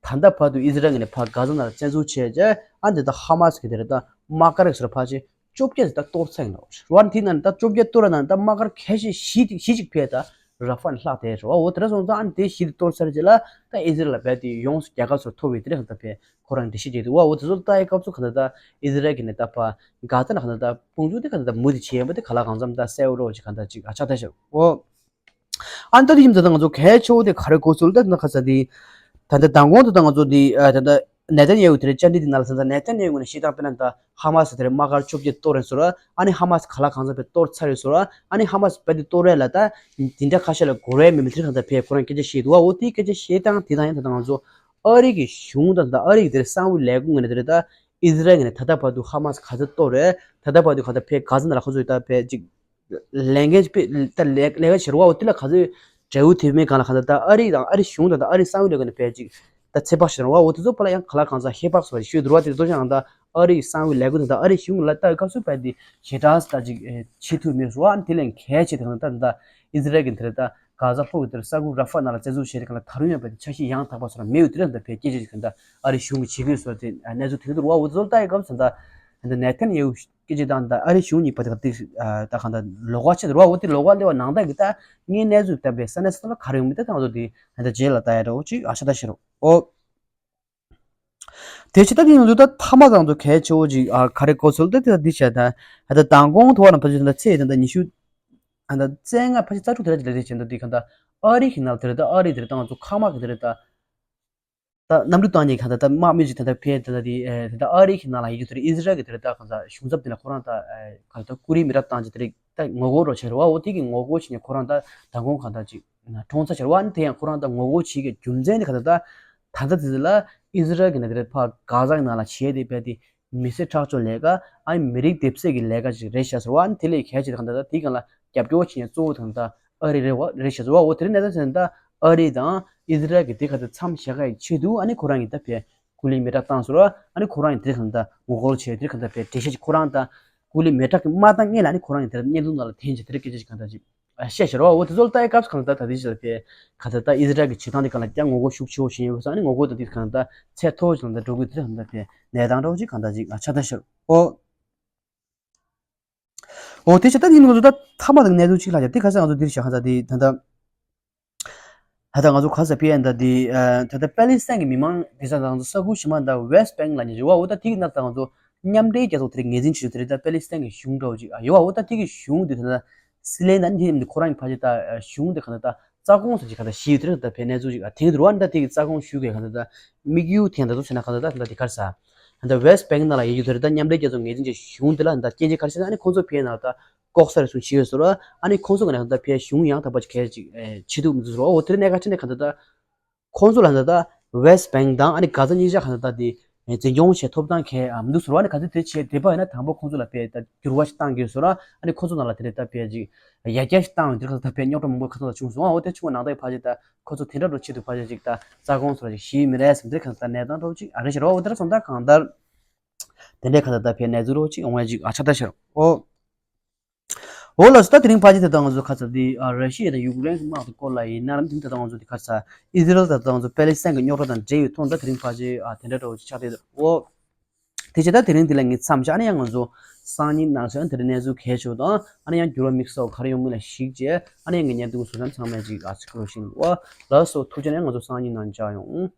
ད་ལྟ་བར་དུ་ཨི་ཟི་རལ་གྱི་ནས་ཕ་གྷ་ཟ་ནང་ལ་བཙན་འཛུལ་བྱས་རྗེས་ཨ་ནི་ད་ཧ་མ་སི་གི་དེ་རེད་ད་དམག་སྒར་སོ་ར་ཕ་ཆེ་བཅོ་བརྒྱད་ད་གཏོར་ཚར་ཡིན་ནོ། ར་ཧྥ་ནི་དེ་ན་ད་བཅོ་བརྒྱད་གཏོར་ན་ད་དམག་སྒར་ཁ་ཤས་ཞི་ཞི་ཅིག་ཕེ་ད་ར་ཧྥ་ནི་ལྷག་དེ་རེད་བ། འོ་དེ་ར་སོང་ཙང་ཨ་ནི་དེ་ཞི་དེ་གཏོར་ཚར་རྗེས་ལ་ད་ཨི་ཟི་རལ་ལ་བས་དེ་ཡོངས་སུ་རྒྱལ་ཁ་སོ་ཐོབ་པའི་དེ་རེད་གང་ད་ཕེ་ཁོ་རང་འགྲེལ་བཤད་བྱས་དེ་བ། འོ་དེ་ཚོ་ལྟ་ཡི་སྐབས་སུ་གང་ད་ད་ཨི་ཟི་རལ་གྱི་ནས་ད་ཕ་གྷ་ཟ་ན་གང་ད་ད་དཔུང་འཇུག་དེ་གང་ད་ད་མུ་དེ་བྱས་ཡིན་པ་དེ་ག་ལ་གང་འཚམ་ད་གསལ་བོ་རོགས་ཅིག་གང་ད་ཅིག་ཨ་ཆགས་ད་ཤར་འོ། ཨ་ནི་ད་དེ་ཡིན་ད་ང་ཚོ་གལ་ཆེ་བོ་དེ་ག་རེ་གོ་ཚུལ་ད་ན་ཁ་ས་དེ། ད་ལྟ་མདང་དགོང་དུ་ད་ང་ཚོ་དེ་ད་ལྟ་ནེ་ཐན་ཡ་ཧུ་དེ་རེད་བཅར་འདྲི་དེ་ན་ལ་ས་ད་ནེ་ཐན་ཡ་ཧུ་ནས་བཤད་སྟངས་དཔེར་ན་ད་ཧ་མ་སི་དེ་རེད་དམག་སྒར་བཅོ་བརྒྱད་གཏོར་རེད་ཟེར་ར། ཨ་ནི་ཧ་མ་སི་ག་ལ་གང་ས་བས་གཏོར་ཚར་རེད་ཟེར་ར། ཨ་ནི་ཧ་མ་སི་བས་དེ་གཏོར་རེད་ལ་ད་དེ་འདྲ་ཁ་ཤས་ལ་གོ་རེ་མེད་མེད་དེ་གང་ད་ཕེ་ཁོ་རང་སྐད་ཆ་བཤད་འདུག་བ། འོ་དེའི་སྐད་ཆ་བཤད་སྟངས་དེ་དང་ཡང་ད་ད་ང་ཚོ་ཨ་རི་གི་གཞུང་དང་ད་ཨ་རི་གི་དེ་རེད་གསང་བའི་ལས་ཁུངས་ངོས་ནས་དེ་རེད་ད་ཨི་ཟི་རལ་ངོས་ནས་ད་ལྟ་བར་དུ་ཧ་མ་སི་ག་ཚོད་གཏོར་རེད། ད་ལྟ་བར་དུ་ག་ད་ཕེ་གྷ་ཟ་ནང་ལ་ཁོ་ཚོས་ད་ཕེ་ཅིག་ལས་འགན་དཔེ་ད་ལས་ལས་ཀ་བྱེད་རོགས་འོ་དེ་ལ་ག་ཚོད་འབྲས་བུ་ཐེབས་མེད་གང་ལ་གང་ལྟར་ད་ཨ་རི་དང་ཨ་རི་གཞུང་དང་ད་ཨ་རི་གསང་བའི་ལས་ཀ་ནས་ཕལ་ཅིག་ད་ཚེ་དཔག་བྱེད་རོགས་འོ་དེ་ཚོ་པ་ལ་ཡང་ག་ལ་གང་ཟག་ཧེ་བག་སོ་ཞུས་འདུག་བ། དེ་ཚོ་ཡང་ད་ཨ་རི་གསང་བའི་ལས་ཀ་དང་ད་ཨ་རི་གཞུང་ལ་ལྟ་བའི་སྐབས་སུ་ཕལ་དེ་ཞེ་དྲག་ད་ཅིག་བྱེད་ཐུབ་མེད་རོགས། ཨ་ནི་དེ་ལས་གལ་ཆེ་དེ་གང་ལྟར་ད་ཨི་ཟི་རལ་གྱི་དེར་ད་གྷ་ཟ་ལྷོ་གི་དེར་ས་ཁུལ་ར་ཧྥ་ནང་ལ་བཙན་འཛུལ་བྱས་དེ་གང་ལ་ད་རུང་ཡང་ཕལ་དེ་འཆར་གཞི་ཡང་དག་པ་སོ་ར་མེད་ཡོད་དེ་རེད། ད་ཕལ་སྐད་ཆ་ཅིག་གང་ལྟར་ཨ་རི་གཞུང་གི་བྱེད་དགོས་སོ་དེ་གནས་ཚུལ་དེ་འདུག་བ། འོ་དེ་ཚོ་ལ་ལྟ་བའི་སྐབས་སུ་ད་ད་ནེ་ཐན་ཡ་ཧུ་སྐད་ཆ་དང་ད་ཨ་རི་གཞུང་གཉིས་བར་དེ་ད་གང་ལྟར་ལོགས་ཀ་ཆེ་རེད་བ། འོ་དེ་ལོགས་ཀ་སླེབས་པ་ནང་ལྟར་གྱི་ད་ངའི་གནས་ཚུལ་ལྟ་བའི་ས་གནས་ས་ཐོག་ལ་ག་རེ་ཡོང་མིན་ད་ད་ང་ཚོ་དེ་ད་ད་རྗེས་ལ་ལྟ་ཡ་འདྲ་བོ་ཅིག་ཨ་ཤ་ད་ཤེས་རོགས་ཨོ། དེ་ཕྱི་ད་དེ་ཡིན་ལུགས་ད་ཐ་མ་ད་ང་ཚོ་གལ་ཆེ་བོ་ཅིག་ཨ་ག་རེ་གོ་ཚུལ་ད་དེ་ད་འདི་བྱས་ད་ད་ད་མདང་དགོང་ཐོག་ན་ཕ་ཆུ་ད་ཚེས་ད་ད་ཉི་ཤུ་ད་ད་རྩ་ལྔ་ཕ་ཆུ་རྩ་དྲུག་དེ་ར་ཅིག་ལ་རེད་བྱས་ད་དེ་གང་ད་ཨ་རི་གི་ནང་དེ་རེད་ད་ཨ་རི་དེ་རེད་ད་ང་ཚོ་ཁ་མ་གི་དེ་རེད་ད། ད་གནམ་གྲུ་བཏང་ནས་གང་ལྟར་ད་དམག་མི་ཅིག་ད་ལྟ་ཕེ་ད་ལྟ་དེ་ད་ལྟ་ཨ་རི་གི་ནང་ལ་ཡོད་རྒྱུ་དེ་རེད། ཨི་ཟི་རལ་གི་དེ་རེད་ད་གང་ལྟར་གཞུང་ཚབ་དེ་ལ་ཁོ་རང་ད་གང་ལྟར་སྐུ་རིམ་མི་རབས་བཏང་ཅིག་དེ་རེད་ད་ངོ་རྒོལ་རོགས་བྱས་རེད་བ། འོ་དེ་གི་ངོ་རྒོལ་བྱས་ནས་ཁོ་རང་ད་མདང་དགོང་གང་ལྟར་ཅིག་གྲོངས་ཚར་བྱས་རེད་བ། ཨ་ནི་དེ་ཡང་ཁོ་རང་ད་ངོ་རྒོལ་བྱེད་ཀྱི་རྒྱུ་མཚན་དེ་གང་ལྟར་ད་ད་ལྟ་དེ་ལ་ཨི་ཟི་རལ་གི་ནང་དེ་རེད་ཕ་གྷ་ཟ་གི་ནང་ལ་བྱས་དེ་ཕེ་དེ་མི་སེར་ཁྲག་སྦྱོར་ལས་ཀ་ཨ་ནི་མི་རིགས་སྡེབ་ཚད་ཀྱི་ལས་ཀ་ཅིག་རེད་ཤག་ཟེར་བ། ཨ་ནི་དེ་ལས་གལ་ཆེ་དེ་གང་ལྟར་ད་དེ་གང་ལ་རྒྱབ་སྐྱོར་བྱེད་མཁན་གཙོ་བོ་དང་ད་ཨ་རི་རེད་བ་རེད་ཤག་ཟེར་བ། འོ་དེ་རིང་གནས་སྟངས་ཟེར་ན་ད་ཨ་རི་དང་ཨི་ཟི་རལ་གྱི་དེ་ག་ད་མཚམས་བཞག་ག་ཡི་ཆེད་དུ་ཨ་ནི་ཁོ་རང་གིས་ད་ཕེ་སྐུ་ལུས་མེ་སྲེག་བཏང་ཟེར་བ། ཨ་ནི་ཁོ་རང་གིས་དེ་ག་ད་ངོ་རྒོལ་བྱས་དེ་ག་ད་ཕེ་འགྲེལ་བཤད་ཅིག་ཁོ་རང་ད་སྐུ་ལུས་མེ་སྲེག་གི་མ་བཏང་སྔོན་ལ་ཨ་ནི་ཁོ་རང་གིས་དེ་བརྙན་ཐུང་ནང་ལ་འཐེན་བྱས་དེ་རིང་སྐད་ཆ་ཅིག་ག་ད་ཅིག་བཤད་ཤག་རེད་བ། འོ་དེ་ཚོ་ལ་ལྟ་ཡི་སྐབས་སུ་ག་ད་ད་དེ་ཅིག་ལ་ཕེ་ག་ད་ད་ཨི་ཟི་རལ་གྱི་བྱེད་སྟངས་དེ་ག་ལ་ཀྱང་ངོ་རྒོལ་ཤུགས་ཆེ་བོ་བྱས་ཡོད་ས། ཨ་ནི་ངོ་རྒོལ་ད་དེ་ག་ད་ཚད་མཐོ་བོ་ཅིག་ལ་ད་འགྲོ་གི་དེ་ག་ད་ཕེ་གནས་སྟངས་འདྲ་བོ་ཅིག་ག་ད་ཅིག་ཆགས་ད་ཤག་འོ། འོ་དེ་བྱས་ད་དེ་ཡིན་ང་ཚོ་ད་ཐ་མ་དང་གནས་ཚུལ་གཅིག་ལྷག་ཡ་དེ་ག་ས་ང་ཚོ་འདིར་བཞག་ཧ་ད་དེ་ད་ད་ད་ད་ང་ཚོ་ག་ས་ཕི་ཡ་ད་དེ་ད་ད་པེ་ལི་སི་ཐན་གྱི་མི་མང་དེ་ས་ང་ཚོ་ས་ཁུལ་ཞིག་མ་ད་ཝེ་སི་ཊི་བེང་ལ་ཉེ་ཞུ་བ། འོ་ད་དེ་གི་ནང་ད་ང་ཚོ་མཉམ་འབྲེལ་རྒྱལ་ཚོགས་དེ་རིང་ངོས་འཛིན་བྱེད་རྒྱུ་དེ་རེད། ད་པེ་ལི་སི་ཐན་གྱི་གཞུང་འདྲ་བོ་ཅིག་ཡོད་བ། འོ་ད་དེ་གི་གཞུང་དེ་ད་ད་སི་ལན་ད་ཉིན་དེ་ཁོ་རང་གི་ཕ་ཆེ་ད་གཞུང་དེ་ག་ད་ད་རྩ་དགོངས་སུ་ཅིག་ག་ད་ཞི་ཡོད་དེ་རེད། ད་ཕེ་གནས་ཚུལ་ཅིག་ཨ་ཐེངས་དེ་རུ་ཨ་ད་དེ་གི་རྩ་དགོངས་ཞུ་དགོས་ག་ད་ད་དམིགས་ཡུལ་ཐེངས་ད་དུ་ཟེར་ན་ག་ད་ད་ད་དེ་གར་ས་ད་ཝེ་སི་ཊི་བེང་ནང་ལ་ཡོད་རྒྱུ་དེ་རེད། ད་མཉམ་འབྲེལ་རྒྱལ་ཚོགས་ངོས་འཛིན་གྱི་གཞུང་དེ་ལ་ད་སྐྱོན་ཆ་ག་རེ་ཟེར་ན་ཨ་ནི་ཁོང་ཚོ་ཕེ་ན་ད་ལྐོག་ཟ་རེ་ཟུང་བྱེད་ཡོད་ཟེར་བ། ཨ་ནི་ཁོང་ཚོ་ག་ནས་ད་ཕེ་གཞུང་ཡང་དག་པ་ཅིག་གལ་ཅིག་བྱེད་ཐུབ་མི་འདུག་ཟེར་བ། འོ་དེ་རིང་གནད་འགག་ཆེ་ནས་ག་ད་ད་ཁོང་ཚོ་ལ་ད་ད་ཝེ་སི་ཊི་བེང་དང་ཨ་ནི་གྷ་ཟ་གཉིས་ཆ་ག་ད་ད་དེ་འཛིན་སྐྱོང་བྱེད་ཐོབ་ཐང་གལ་མི་འདུག་ཟེར་བ། ཨ་ནི་ག་ཚོད་དེ་བྱེད་དེ་པ་ཡིན་ན་དང་པོ་ཁོང་ཚོ་ལ་ཕེ་ད་འགྱུར་བ་ཞིག་བཏང་དགོས་ཟེར་བ། ཨ་ནི་ཁོང་ཚོ་ནང་ལ་དེ་རེད་ད་ཕེ་ཅིག་ཡར་རྒྱས་ཤིག་བཏང་ཡོད་དེ་ག་ད་ཕེ་རྙོག་དྲ་མང་པོ་ཁ་ཚོན་ལ་བྱུང་སོང་། འོ་དེ་བྱུང་བ་ནང་ད་ཕ་ཆེ་ད་ཁོ་ཚོ་དེ་འདྲ་འགྲོ་ཆེད་དུ་ཕ་ཆེ་ཅིག་ད་རྩ་དགོངས་ཚོ་ལ་ཅིག་ཞི་མི་རེད་ཟེར་འདིར་གང་ལྟར་གནས་སྟངས་འདྲ་བོ་ཅིག་ཨ་རེད་ཤི་རོ། འོ་དེ་འདྲ་སོང་ད་གང་ལྟར་དེ་འདྲའི་གང་ལྟར་ད་ཕེ་གནས་ཚུལ་འདྲ་བོ་ཅིག་ཡོང་བ་ཅིག་ཨ་ཆ་ད་ཤི་རོ། འོ། འོ་ལགས་སོ། ད་དེ་རིང་ཕ་ཆེ་དེ་དང་ང་ཚོ་ཁ་ཚ་དེ་ཨ་ར་ཤི་ཡ་དང་ཡུཀ་རེན་གྱི་དམག་དེ་སྐོར་ལ་ཡིན་ན་རམ་དེ་དང་ང་ཚོ་དེ་ཁ་ཚ་ཨི་ཟི་རལ་དང་ང་ཚོ་པེ་ལི་སི་ཐན་གྱི་རྙོག་དྲ་དང་འབྲེལ་ཡོད་ཐོག་ད་དེ་རིང་ཕ་ཆེ་ཨ་དེ་འདྲ་འདྲ་བོ་ཅིག་ཆགས་བསྡད་འདུག་འོ། དེ་བྱས་ད་དེ་རིང་འདི་ལ་ངས་མཚམས་བཞག་ནས་ཡང་ང་ཚོ་སང་ཉིན་ནང་ཚོད་དེ་རིང་གནས་ཚུལ་གལ་ཆེ་བ་དང་ཨ་ནི་ཡང་འགྱུར་བ་དམིགས་བསལ་ག་རེ་ཡོང་མིན་ལ་གཞིགས་བྱས་ཨ་ནི་ཡང་ངས་བརྙན་ཐུང་བཟོ་མཚམས་ཚང་མས་ཅིག་ཨ་ཚིག་ལོ་ཤིང་འོ་ལགས་སོ། ཐུགས་རྗེ་ཆེ་ནས་ང་ཚོ་སང་ཉིན་ནང་མཇལ་ཡོང་།